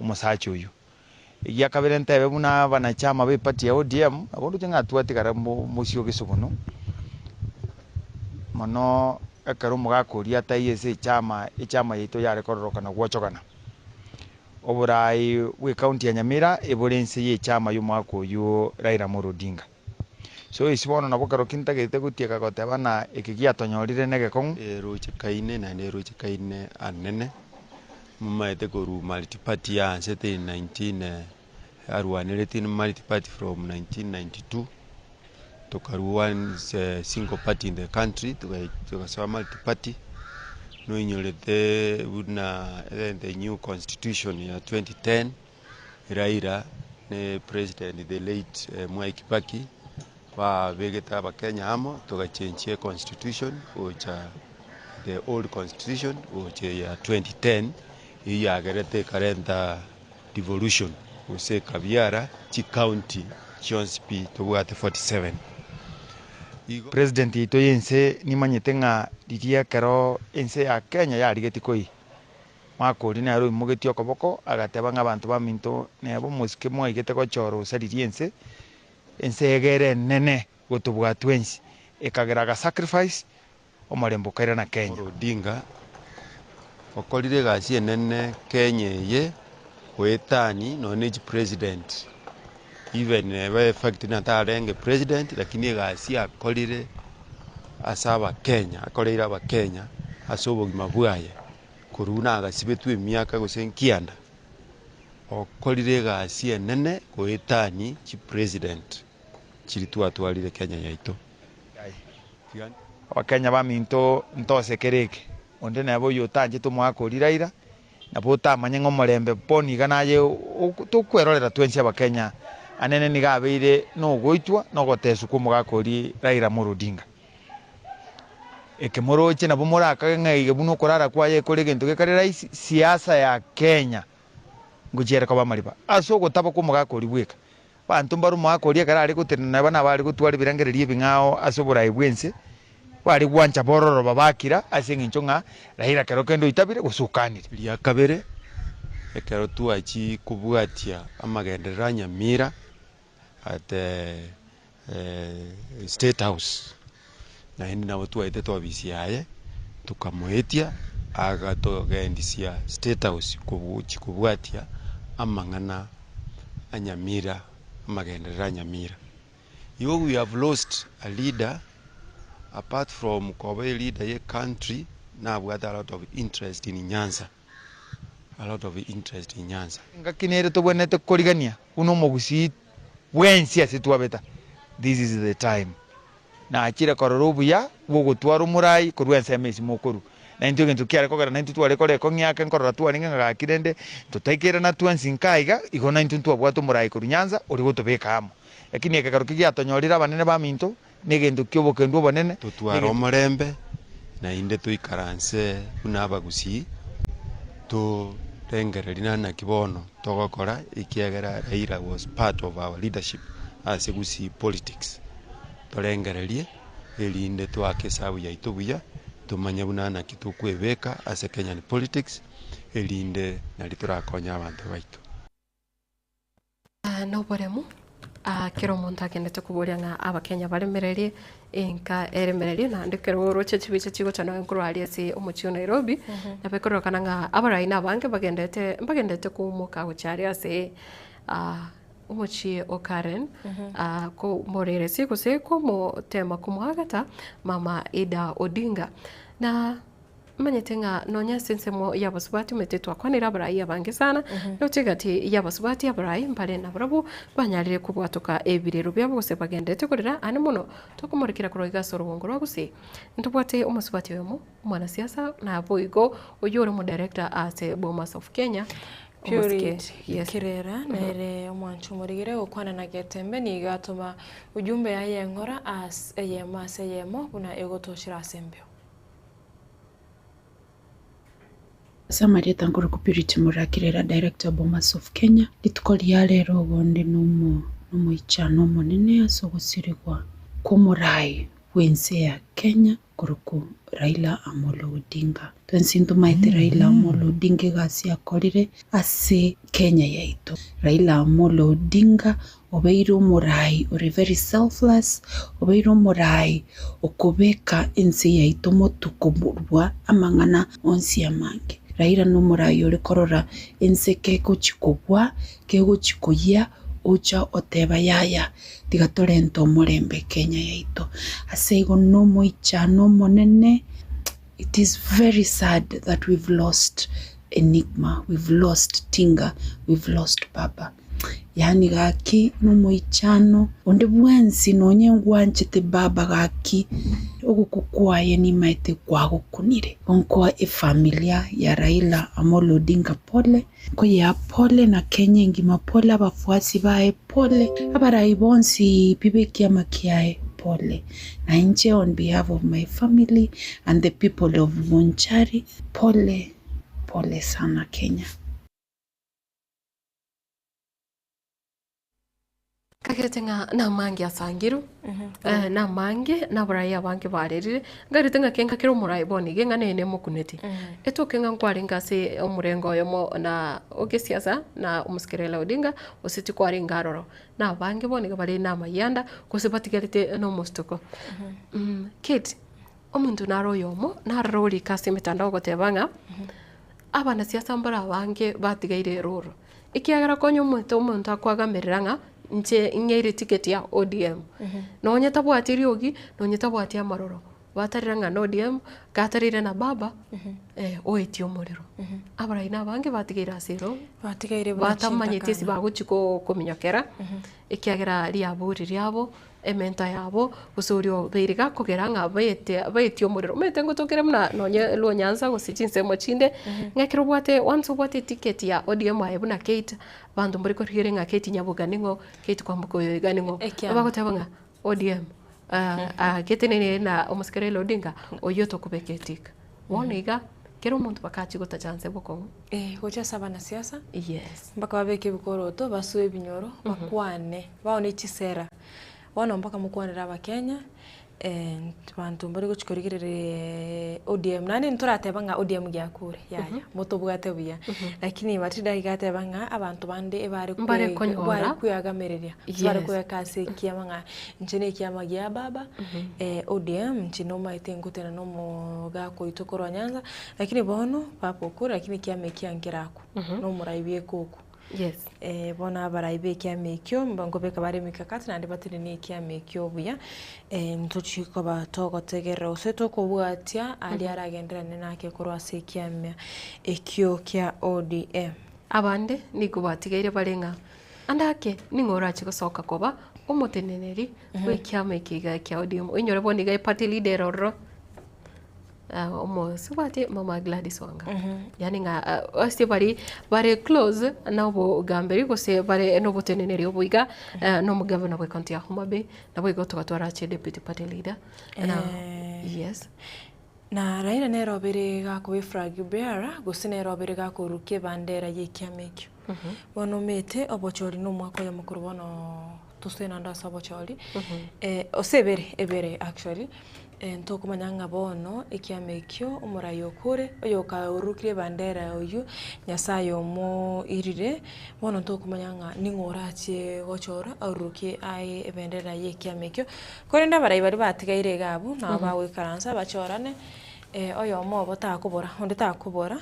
omosacha oyio. Egia kabere ntebe buna abanachama ba eparty ya ODM, nabo ndoche ng'a twatigara mosio gesobono, mono ekero omogaka oria ataiyo ase echama, echama yaito yare kororokana gwochogana. Oborai bwa ecounty ya Nyamira ebore inse ya echama ya omogaka oyio Raila Amolo Odinga. So ase bono nabo kero ki ntagete gotieka goteba ng'a eke giatonyorire negekong'u. Erochekaine naende erochekaine anene, momaete korwa multiparty yaansete in 19 arwanereti multiparty from 1992, tokarwa one single party in the country togasoa multiparty, noinyorete buna the new constitution ya 2010. Raila ne president the late Mwai Kibaki babegete abakenya amo togachenchia econstitution gocha the old constitution gocha eya 2010 eyio yagerete ekarenta devolution gose ekabiara chicounty chionsi pi tobwate 47 igo. President yaito yense nimanyete ng'a riria ekero ense ya Kenya yarigetie koi Omwaka oria nere oimogetie okoboko, agateba ng'a abanto baminto neba omosike mwaigete gochora osaririe ense, ense egere enene gotobua twensi, ekagera aga sacrifice omorembe okairana Kenya. Odinga okorire egasi enene Kenya eye goetani nonya ne chipresident even neba effect natarenge president lakini egasi akorire ase abakenya akoreire abakenya ase obogima bwaye. Korwa nagasibetwe emiaka gose nkianda, okorire egasi enene goetani chipresident chiria twatwarire Kenya yaito. Abakenya baminto ntose kere eke, onde nebe oyio otanchete omwaka oria Raila, nabo otamanye ng'a omorembe bono iga naye tokwerorera twensi abakenya anene nigo abeire nogoitwa na ogoteswa kwa omogaka oria Raila Amolo Odinga. Eke moroche nabo morakage ng'a iga buna okorara kwaye kore egento gekare rahisi, siasa ya Kenya. Ngochiere koba amariba ase ogotaba kw'omogaka oria bweka. Abanto mbare omogaka oria ekero are gotenena neba nabare gotwara ebirengererio ebing'ao ase oboraai bw'ense, bare gwancha bororo babakira ase eng'encho ng'a Raila kero kende oitabire gose okanire. Ria kabere, ekero twachia kobwatia amagenderero a Nyamira at State House, naende nabo twaetete ofisi yaye, tokamoetia agatogendisia State House kogochia kobwatia amang'ana a Nyamira, amagenderero a Nyamira. Igo we have lost a leader apart from koba e leader ye country, nabwate a lot of interest in Nyanza, a lot of interest in Nyanza. Engaki nere tobwenerete korigania buna omogusii bwensi ase twabeta, this is the time. Nachire korora obuya bw'ogotwara omorai korwa ensemo ase mokorwa. Na intwe egento kiare kogera naintwe tware kore ekong'ia ake nkorora twarenge ng'a gaki rende totaikerana twensi nka iga, igo naintwe ntwabwate omorai korwa Nyanza oria gotobeka amo. Lakini ekekaro ki giatonyorire abanene baminto, negento ki'obokendu obonene, Totware negento. omorembe, naende toikaranse buna abagusii, torengererie na naki bono togokora, ekiagera Raila was part of our leadership ase Gusii politics. Torengererie, erinde toake esabu yaito buya, tomanye buna naki tokwebeka ase Kenyan politics, erinde nari torakonye abanto baito. Noboremu, kera omonto agendete koboria ng'a Abakenya baremererie enka eremererie naende ekero oroche chibicha chigocha nonya nkorwa aria ase omochie o Nairobi, nabo ekororekana ng'a abarai na abange bagendete mbagendete koumoka gochia aria ase omochie o Karen, komoreresia gose komotema komoagata mama Ida Odinga. Na Omanyete ng'a nonya ase ensemo y'abasubati omanyete twakwanire abarai abange sana, noche egati y'abasubati abarai mbare nabarabwo banyarire kobwatoka ebirero biabo gose bagenderete korera aane mono tokomorekera korwa iga ase orogongo rwa Gusii. Ntobwate omosubati oyomo, omwanasiasa, naboigo oyio ore omodirector ase Bomas of Kenya, omosike, Purity yes. Kirera nere omwanchi omorigere gokwana na Getembe nigo atoma ujumbe yaye eng'ora as eyemo ase eyemo buna egotochera ase embeo. Ase amarieta nkorokwa Purity Murakirera, Director Bomas of Kenya, rituko ria rero obo onde nomoichano omonene ase ogosirigwa kw'omorai bw'ense ya Kenya korokwa Raila Amolo Odinga. Twensi ntomaete Raila Amolo Odinga egasi akorire ase Kenya yaito. Raila Amolo Odinga Obeire omoraai ore very selfless, obeire omoraai okobeka ense yaito motwe korwa amang'ana onsi amange. Raila nomoraai ore korora ense kegochi kogwa, kegochi koyia, ocha oteba yaya tiga torente omorembe Kenya yaito. Ase igo nomoichano omonene, it is very sad that we've lost Enigma, we've lost Tinga, we've lost Baba. Yaani gaki nomoichano onde bwensi nonye ngwanchete baba gaki ogokwa kwaye nimaete kwagokunire. Nkoa efamilia ya Raila Amolo Odinga pole, nkoyea pole na Kenya engima pole, abafuasi baye pole, abarai bonsi pi bekiama kiaye pole, na inche on behalf of my family and the people of Bonchari pole pole sana Kenya. Kagerete ng'a namange asangirwe, eh, namange nabarai abange barerire, nkarete ng'a kenga kere omorai bono iga eng'ana eye nemokuneti. Etoke ng'a nkwarenge ase omorengo oyomo na ogesiasa na omosike Raila Odinga, gose tikwarenge aroro. Na abange bono iga bare namayianda, gose batigarete nomositoko. Kate, omonto nare oyomo, narore orike ase emetandao ogoteba ng'a, abanasiasa mbare abange batigaire eroro. Ekiagera konya omonto omonto akoagamerera ng'a inche ng'eire ticket ya ODM, nonye tabwati riogi, nonye tabwati amaroro, batarire ng'a na ODM, gatarire na baba, oetie omorero. Abarai na abange batigaire ase ero, Batigaire buna batamanyeti ase chintakana. bagochi ko- kominyokera, ekiagera riabori riabo. Ementa yabo, gose oria obeire gakogera ng'a baete baetie omorero. Omanyete ngotokere buna nonye Luo Nyanza gose chinsemo chinde, ng'a ekero obwate once obwate eticket ya ODM aye buna Kate, abanto mbari korigereria ng'a Kate Nyaboga ning'o, Kate Kwamboka oyo iga ning'o. Ekiama. Bagoteba ng'a ODM, getenenere na omosike Raila Odinga, oyio tokobeka etika. Bono iga. Kera omonto mpaka achie gotacha nse bokong'u. Eh, gochia ase abanasiasa, Yes. mpaka babeke ebikoroto, basoe ebinyoro, bakwane, baone chisera. Bono mpaka mokwanere abakenya, abanto mbare gochia korigereria ODM, naende ntorateba ng'a ODM giakure, yaya, motobwate buya. Lakini Matilda iga ateba ng'a abanto bande ebare Mbare kwe- konyora. bare kweagamereria, gose bare Yes. koeka ase ekiama ng'a inche na ekiama gia baba, ODM inche nomaete ngotena na omogaka oito korwa Nyanza, lakini bono papa okure lakini ekiama ekiya nkerakwa, na omorai bweka okwo. Yes. Bono abarai b'ekiama ekio nkobeka bare emikakati naende batenenie ekiama ekio buya, ntochie koba togotegerera gose tokobwatia aria aragendererane nake korwa ase ekiama ekio kia ODM. Abande nigo batigaire bare ng'a ande ake ning'o orache gosoka koba omoteneneri bw'ekiama eke iga kia ODM. Oinyore bono iga eparty leader ere ororo. Omosubati mama Gladys Wanga yaani ng'a ase baria bare close na obogamberi gose bare na oboteneneri obo iga na omogavana bwe county ya Homa Bay nabo igo togatwara ache deputy party leader na yes. Na Raila nere obere gakoba eflag bearer gose nere obere gakorukia ebandera ye ekiama ekio. Bono omanyete obochori na omwaka oyomo korwa bono tosoe naende ase obochori, ase ebere ebere actually, ntokomanya ng'a bono ekiama ekio omorai okure, oyokaorokire ebandera oywo, Nyasaye omoirire, bono ntokomanya ng'a ning'o orachie gochora aorokie aye ebendera ya ekiama ekio. Korende abarai baria batigaire iga abwo, nabo bagoikaransa bachorane, oyomo obo takobora, onde takobora,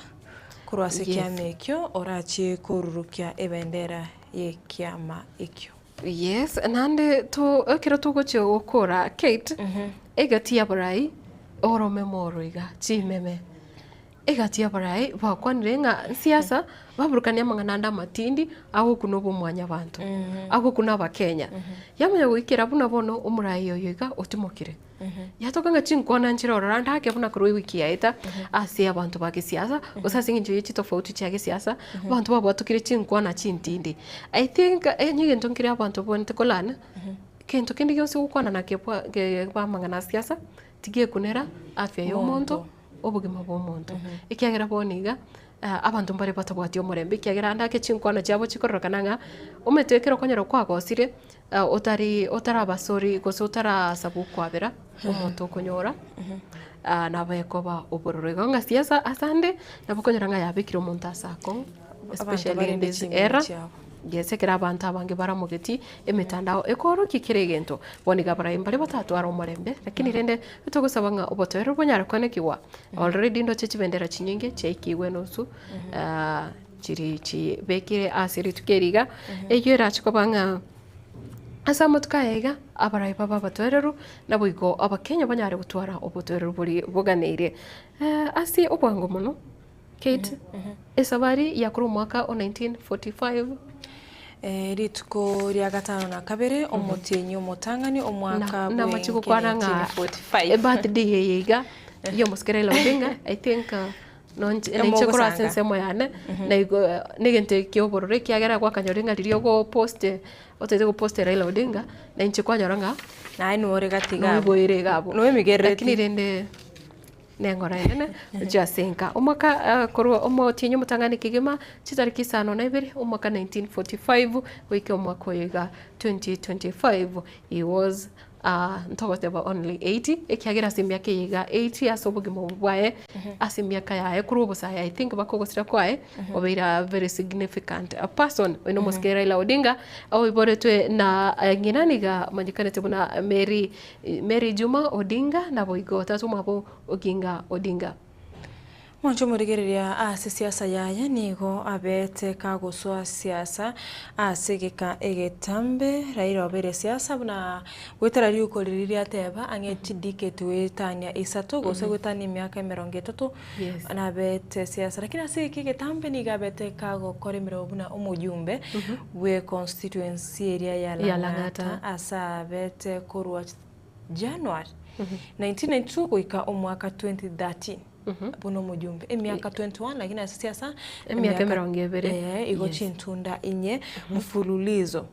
korwa ase ekiama ekio orachie korurukia ebendera y'ekiama ekio. Yes, naende to ekero togochia gokora Kate, egati y'abarai oromeme oro iga, chimeme. Egati y'abarai bakwanire ng'a nsiasa baburukanie amang'ana ande amatindi agokuna obomwanyabanto, agokuna abakenya. Yamanya goikera buna bono omorai oyo iga otimokire. Yatoka ng'a chinkwana nchire ororo ande ake buna korwa ewiki yaeta ase abanto ba gesiasa gose ase eng'encho ye chitofauti chia gesiasa, abanto babwatokire chinkwana chintindi. I think onye egento nkere abanto babwenerete kolana, kento kende gionsi ogokwana nakio bwa ge amang'ana a siasa, tigekunera afya ya omonto, obogima bwa omonto. Ekiagera bono iga, abanto mbare batabwati omorembe ekiagera ande ake chinkwana chiabo chikororekana ng'a omanyete ekero okonyora kwagosire otari otaraba sorry gose otarasaba okwabera omonto okonyora, nabo ekoba obororo. Igo ng'a siasa ase ande, nabo okonyora ng'a yabekire omonto ase akong'u Abanto especially in barende this chinguru era. chiabo. Yes, ekero abanto abange baramogetie emetandao ekoorokia kera egento, bono iga abarai mbare batatware omorembe, lakini rende togosaba ng'a obotoereru bonyare koenekigwa. Already ndoche chibendera chinyinge chiaikigwe enusu chiri chibekire ase rituko eri iga, eyio erache koba ng'a ase amatuko aya iga, abarai babe abatoereru, naboigo abakenya banyare gotwara obotoereru boria boganeirie. Ase obwango mono. Kate, esabari ya korwa omwaka o 1945. Rituko ria gatano na kabere, omotienyi omotang'ani, omwaka bwe Namache gokwana ng'a 1945. ebirthday eye iga ya omosike Raila Odinga, I think nonche nainche korwa ase Emogosanga. ensemo yane, naigo negento kia obororo ekiagera gwakanyora ng'a riria ogopost otagete gopost Raila Odinga, nainche kwanyora ng'a Naye nore gati iga abwo. noiboire iga abwo. Noemigerereti. Lakini rende. Nengoro enene gochia ase enka. Omwaka korwa omotienyi omotang'ani kegima, chitariki isano na ibere, omwaka 1945 goika omwaka oyo iga 2025, he was ntogoteba only 80, ekiagera ase emiaka eye iga 80 ase obogima obo bwaye, ase emiaka yaye korwa obosae I think mpaka ogosira kwaye, obeire a very significant person. Oyo nomosike Raila Odinga, oiboretwe na ng'ina niga amanyekanete buna Mary Mary Juma Odinga naboigo tata omwabo Oginga Odinga. Mwanche omorigereria ase siasa yaye nigo abete kagosoa siasa ase egeka egetambe. Raila obeire siasa buna goetera riuko riria riateba ang'e chidecade goetania isato gose goetania emiaka emerongo etato nabete siasa. Lakini ase egeka egetambe nigo abete kagokora emeremo buna omojumbe bwe constituency eria ya Ya Lang'ata Lang'ata. ase abete korwa January 1992 goika omwaka 2013 buna omojumbe emiaka 21 lakini ase siasa Emiaka emerongo ebere. eh, igo Yes. chintunda inye mfululizo.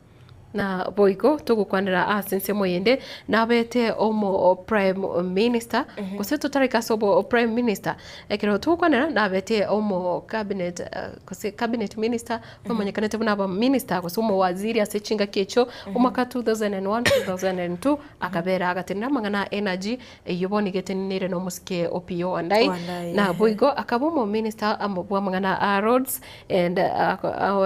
Na boigo togokwanera ase ensemo eyende nabete omo prime minister gose totarika ase obo prime minister ekero togokwanera nabete omo cabinet gose cabinet minister bamanyekanete buna aba minister gose omowaziri ase chingaki echio omwaka 2001 2002 akabera agatenena amang'ana a energy eyio bono iga eteneneire na omosike Opiyo Wandayi Wandayi, na ehe. boigo akaba omominister amo bw'amang'ana a roads and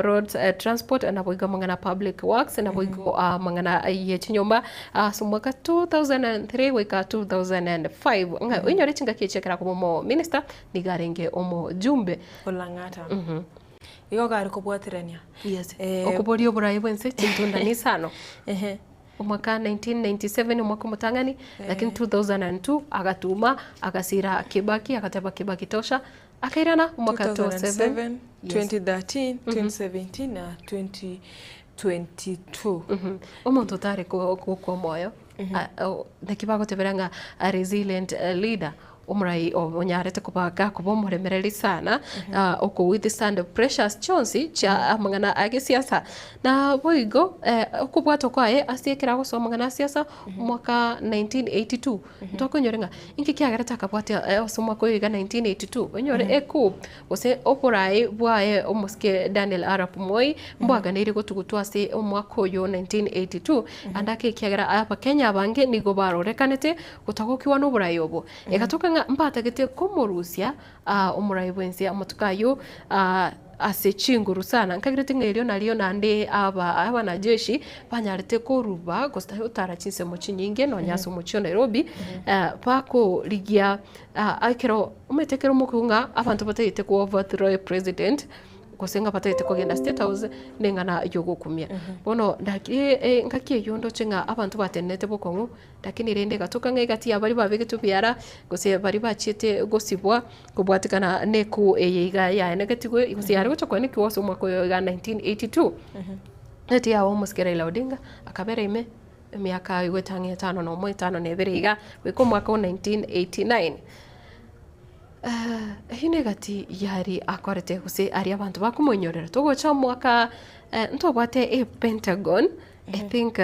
roads transport naboigo amang'ana public works naboigo amang'ana ye chinyomba ase omwaka 2003 goika 2005 ng'a oinyore chingaki echi ekero akoba omominister nigo arenge omojumbe. Olang'ata. Igo gare kobwaterania. Yes. Okoboria oboraai bwense chintunda nisano. Omwaka 1997 omwaka omotang'ani lakini 2002 agatuma agasira Kibaki agateba Kibaki tosha Akairana omwaka 2007, 2007, 2013, 2017 na 2022. Omonto otare gokwa omoyo, naki bagotebera ng'a a resilient leader, omorai onyarete koba gakoba omoremereri sana, oko withstand pressures chionsi chia amang'ana a gesiasa. Na boigo okobwatwa kwaye ase ekero agosoa amang'ana a siasa, omwaka 1982. Ntwakoinyora ng'a inki kiagerete akabwatia ase omwaka oyo iga 1982, onyore ecoup gose oboraai bwaye omosike Daniel Arap Moi mbwaganeire gotugutwa ase omwaka oyo 1982, ande ake ekiagera abakenya abange nigo barorekanete gotagokiwa noboraai obo. Egatoka ng'a mbatagete komorusia omorai bwense amatuko ayio ase chinguru sana. Nkagerete ng'a erio nario naende aba abanajeshi banyarete koruba gose gotara chinsemo chinyinge nonya ase omochie o Nairobi, bakorigia ekero omanyete ekero omokungu ng'a abanto batagete ko overthrow a president, gose ng'a batagete kogenda state house, neng'ana yogokumia. Bono naki engaki eyio ndoche ng'a abanto batenenete bokong'u. Lakini rende egatoka ng'a egati ya baria babegetwe ebiara, gose baria bachiete gosibwa kobwatekana neku eye iga yaenegetigwe, gose yare gocha koenekigwa ase omwaka oyo iga 1982. Egati yabo omosike Raila Odinga akabera ime emiaka igwete ang'e etano nomo etano na ebere iga, goika omwaka o 1989. Eyio negati yari akorete gose aria abanto bakomoinyorera. Togocha omwaka ntobwate epentagon. I think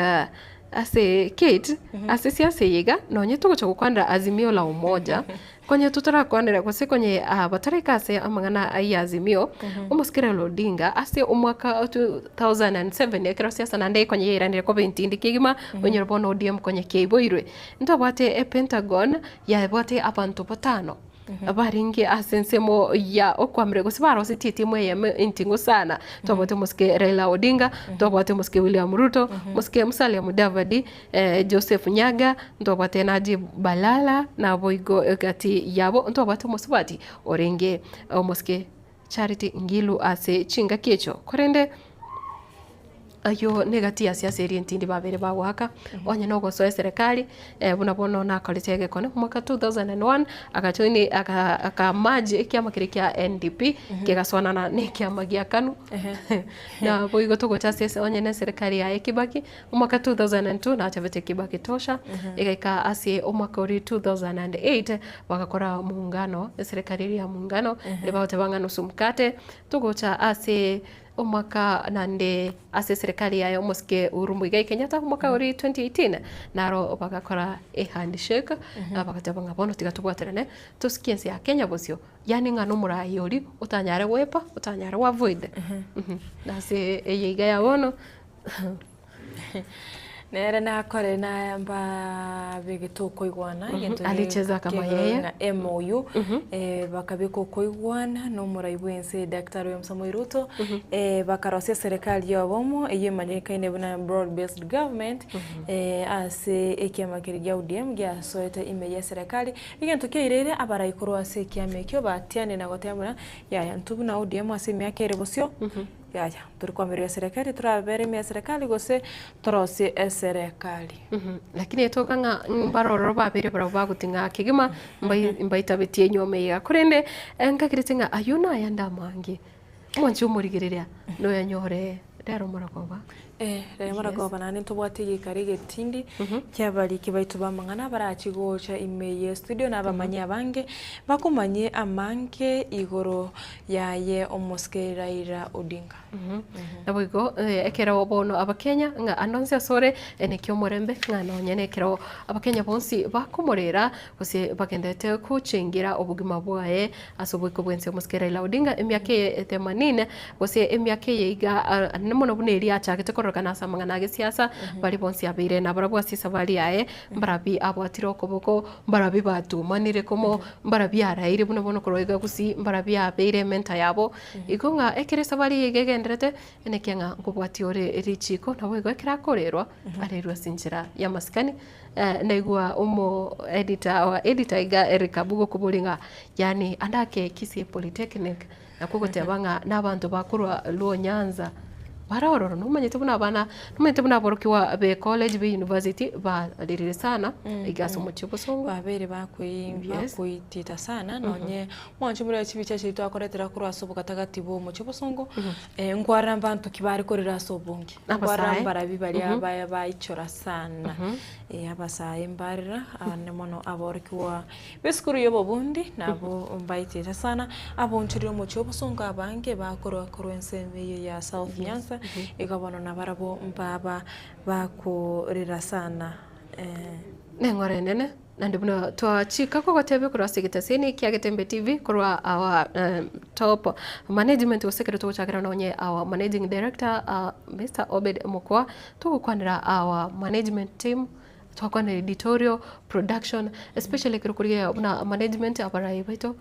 ase Kate, ase siasa eye iga, nonye togocha gokwanera Azimio la Umoja, konye totarakwanera gose konye bataraika ase amang'ana ya Azimio, omosike Raila Odinga ase omwaka o 2007 ekero siasa naende konye yairanire koba entindi kegima, onyore bono ODM konye kiaiboirwe. Ntobwate epentagon yabwate abanto batano. Barenge ase ensemo ya okwamire gose barosetie etimu eyemo enting'u sana. Twabwate omosike Raila Odinga, twabwate omosike William Ruto, omosike Musalia Mudavadi, Joseph Nyaga, ntwabwate Najib Balala, naboigo egati yabo ntwabwate omosubati orenge omosike Charity Ngilu ase chingaki echio. Korende Ayio negati ase ase eria entindi babere bagoaka, onye nogosoa eserekari, buna bono nakorete egekone omwaka 2001, agajoin aka akamerge ekiama keria kia NDP, kegasoanana na ekiama gia KANU, naboigo togocha ase ase onye na eserekari yaye Kibaki, omwaka 2002 nachabete Kibaki tosha, egaika ase omwaka oria 2008, bagakora muungano, eserekari eria ya muungano, riria bagoteba ng'a nusu mkate, togocha ase Omwaka naende ase eserekari yaye omosike Uhuru Muigai Kenyatta omwaka oria 2018 naro bagakora ehandshake bagateba ng'a bono tiga tobwaterane tosikie ense ya Kenya bosio yaani ng'a nomorai oria otanyare goepa otanyare go avoid ase eye iga ya bono. Nere nakore na mbabegete okoigwana, egento Alicheza kama yeye. ng'a MOU, bakabeka okoigwana na omorai bw'ense Daktari William Samoei Ruto, bakarosia eserekari y'obomo eyio emanyekaine buna Broad Based Government, ase ekiama keria gia ODM giasoete ime y'eserekari. Egento kiaireire abarai korwa ase ekiama ekio batianire na goteba buna yaya intwe buna ODM ase emiaka ere bosio, Yaya, tori koamerera eserekari, torabere ime eserekari gose torosie eserekari. Lakini etoka ng'a mbarororo babere barabwo bagoting'a kegima mbai mbaitabetie enyuomo eye iga. Korende nkagerete ng'a ayio nayande amange, omwanchi omorigereria noyanyore rero omorogoba. Eh, rero maragoba naende ntobwate egekaro egetindi kiabariki baito b'amang'ana barachi gocha ime ye studio na abamanyi abange bakomanyie amange igoro yaye omosike Raila Odinga. Naboigo ekero bono Abakenya ng'a ande onsi asore neki omorembe ng'a nonye nekero Abakenya bonsi bakomorera gose bagenderete gochengera obogima bwaye ase oboiko bw'ense omosike Raila Odinga emiaka eye themanini gose emiaka eye iga anene mono buna eria achagete kororekana ase amang'ana a gesiasa baria bonsi abeire nabarabwo ase esabari yaye mbarabi abwatire okoboko mbarabi batumanire komo mbarabi araire buna bono korwa iga gusii mbarabi abeire ementa yabo. Igo ng'a ekero esabari eye iga egenderete, enekia ng'a nkobwatia ore richiiko, naboigo ekero akorerwa, arerwe ase enchera y'amasikani. Naigwa omo editor, our editor iga Eric Abuga okoboria ng'a yaani ande ake Kisii Polytechnic, nakwo ogoteba ng'a na abanto bakorwa Luo Nyanza bare ororo, nomanyete buna abana, nomanyete buna aborokigwa be college, be university barerire sana iga ase omochie o Bosongo. Babeire bakoi bakoitita sana nonye Mwanche more chibicha chiria twakoretera korwa ase obogatagati bw'omochie obosongo, nkwarora mbanto ki bare korera ase obonge, nkwarora Abasae. mbarabi baria ba- baichora sana, abasae mbarera abande mono aborokigwa b'esukuru y'obobundi nabo mbaitete sana, abonchorire omochie obosongo abange bakorwa korwa ensemo eyio ya South Nyanza, igo bono nabarabwo mbaba bakorera sana. Neng'ora enene. Naende buna twachika kogotebia korwa ase egetaseni kia Getembe TV korwa our top management gose ekero togochakera nonye our managing director Mister Obed Mokua, togokwanera our management team, twakwanera editorial, production, especially ekero korigereria buna management abarai baito.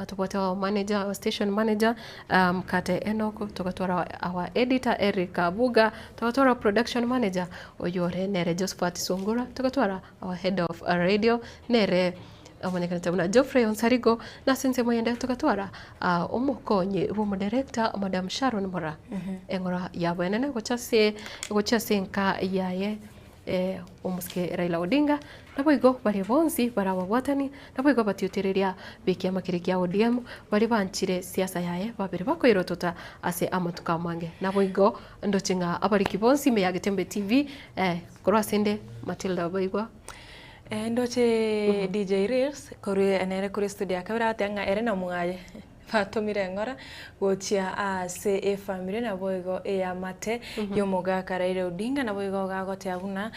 Tobwate our manager, our station manager, Mkate Enock, togatwara our editor Eric Abuga, togatwara our production manager oyio ore nere Josephat Sungura, togatwara our head of radio nere omonyekanete buna Geoffrey Onsarigo, na ase ensemo eyende togatwara omokonyi bwa omodirector Madam Sharon Mora, eng'ora yabo enene gocha ase gochia ase enka yaye. Omosike Raila Odinga, naboigo baria bonsi bare ababwatani, naboigo abatiotereria b'ekiama keria kia ODM, baria banchire siasa yaye babere bakoirotota ase amatuko amange. Naboigo ndoche ng'a abariki bonsi ime ya Getembe TV, korwa ase inde Matilda Baigwa. Ndoche DJ Reels korwa nere korwa estudio ya kabere agotebi ng'a ere na mwaye. Batomire eng'ora gochia ase efamiri naboigo eamate y'omogaka Raila Odinga naboigo gagoteba buna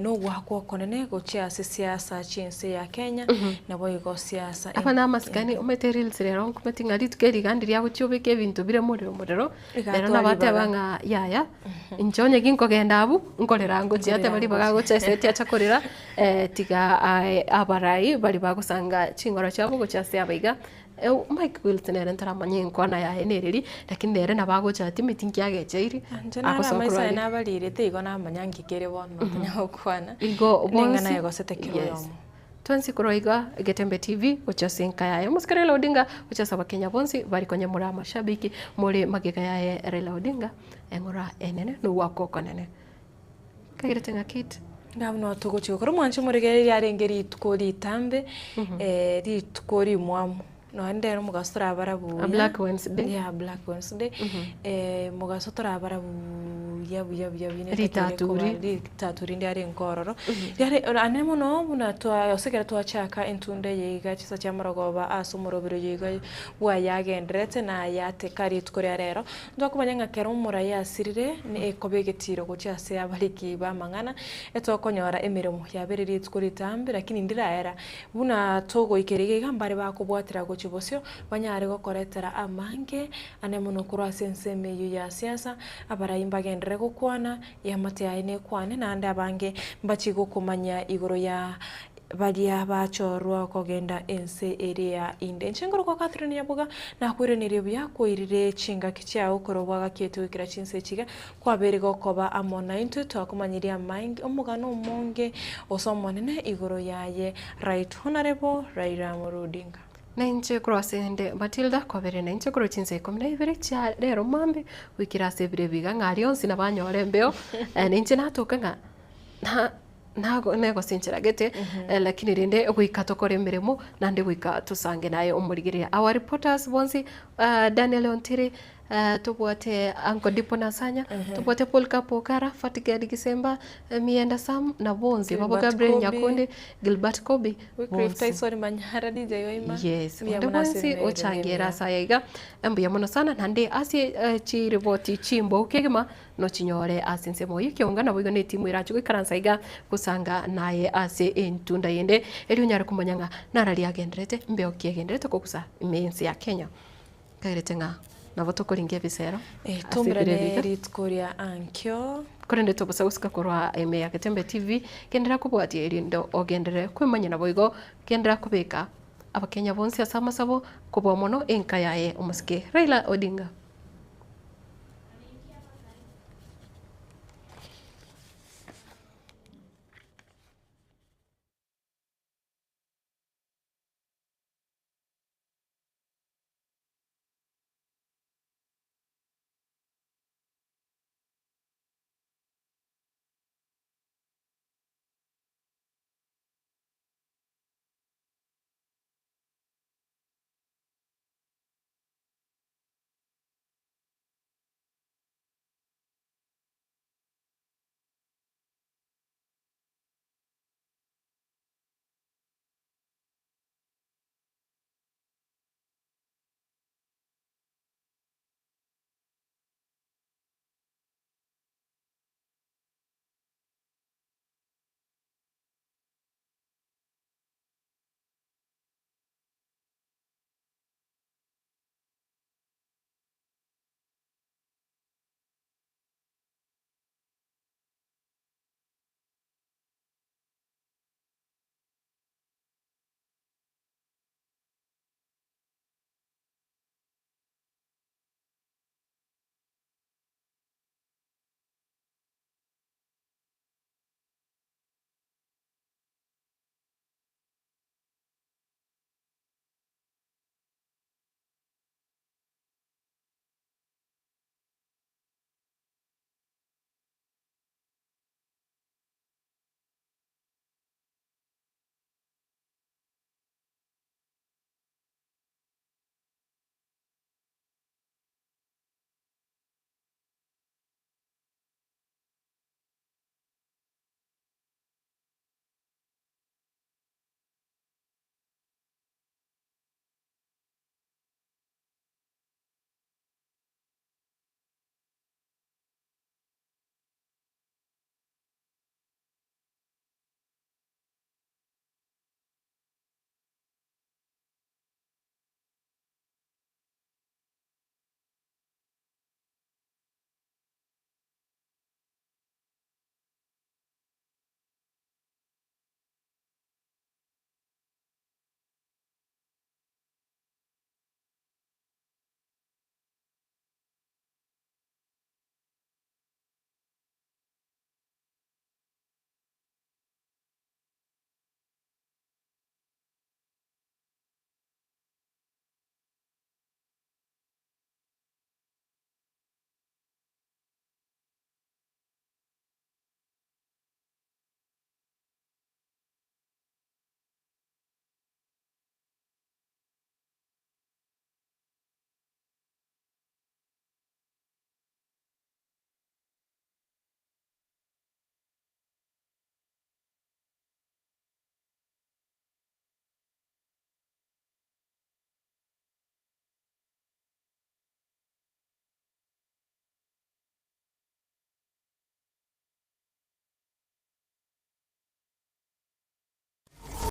nogoakwa okonene gochia ase siasa chi'ense ya Kenya naboigo siasa Aba namasikani omanyete reels rero nkomanyeti ng'a rituko eri iga ndiria agochia obeke ebinto bire morero morero Iga rero atware nabateba ribaga. ng'a yaya inche onye ginkogenda abwo nkorera ngochia ateba ribaga agocha eseti acha korera tiga aye abarai baria bagosanga ching'ora chiabo gochia ase abaiga Mike Wills nere ntaramanya enkwana yaye nereri, lakini nere nabo agocha timeti nki agecheiri, Inche naro agosoa amaiso korwa aye aria. nabarirete igo namanya nki kere bono tonya gokwana, Igo neng'ana bonsi egosete kera yes. oyomo. Twensi korwa iga Getembe TV gochia ase enka yaye omosike Raila Odinga gochia ase abakenya bonsi bari konya more amashabiki more magega yaye Raila Odinga eng'ora enene na ogwaka okonene. Kagerete ng'a Kate. Ng'a buna togochia gokora omwancho omorigereria riarenge rituko ritambe, rituko rimwamu, nonye ndero omogaso torabara buya. A black Wednesday. Yeah, black Wednesday, mogaso torabara buya buya buya buya Ritaturi. ritaturi ndiarenge ororo. Riare ane mono buna twa ase ekero twachaka entunda eye iga chisa chia amarogoba ase omoroberi oyo iga bwayagendererete na yateka rituko ria rero. Ntokomanya ng'a kera omorai asirire ekoba egetiiro gochia ase abariki b'amang'ana, etokonyora emeremo yabeire rituko ritambe, lakini ndiraera. Buna togoikera iga iga mbare bakobwatera gochia bosio, banyare gokoretera amange ane mono korwa ase ensemo eyio ya siasa, abarai mbagenderere gokwana, eamate yaye nekwane, naende abange mbachie gokomanya igoro ya Baria bachorwa kogenda ense eria inde. Inche nkorokwa Catherine Nyaboga, nakoiranerie buya kwairire chingaki chiao korwa bwagakiete goikera chinse echi iga, kwabeire gokoba amo naintwe twakomanyirie amainge omogano omonge ose omonene igoro yaye Right Honourable Raila Amolo Odinga. Nainche korwa ase nde Matilda, kwabeire nainche korwa chinsa ikomi na ibere chia rero mambia goikera ase ebiro ebi iga ng'a aria onsi nabanyore embeo, nainche natoka ng'a na. Nago negosinchera gete lakini rende goika tokore emeremo naende goika tosange naye omorigereria. Our reporters bonsi Daniel Ontiri. Tobwate Uncle Dipo Nasanya, tobwate Polycarp Okara, Fatigad Gisemba, Mienda Sam, na bonsi babo Gilbert Gabriel Kobi. Nyakundi, Gilbert Kobi, Wycliffe bonsi. Tyson Manyara DJ Waima. Yes, Mbuya onde mono ase bwensi emere ochangiera emiya. ase aya iga, mbuya mono sana naende ase chiripoti chimbou kegima nochinyore ase ensemo eyio ekiong'a naboigo na etimu erache goikaransa iga gosanga naye ase entunda yende erio onyare komanya ng'a narari agenderete mbeo ki egenderete kogusa ime y'ense ya Kenya. Nkairete ng'a nabo tokoringia ebisero Eh, ase ebiro toumerane ebiga. rituko ria ankio. Korende tobosa gosika korwa ime ya Getembe TV, genderera kobwatia erinde ogenderere kwemanya naboigo genderera kobeka Abakenya bonsi ase amasabo kobua mono enka yaye omosike Raila Odinga.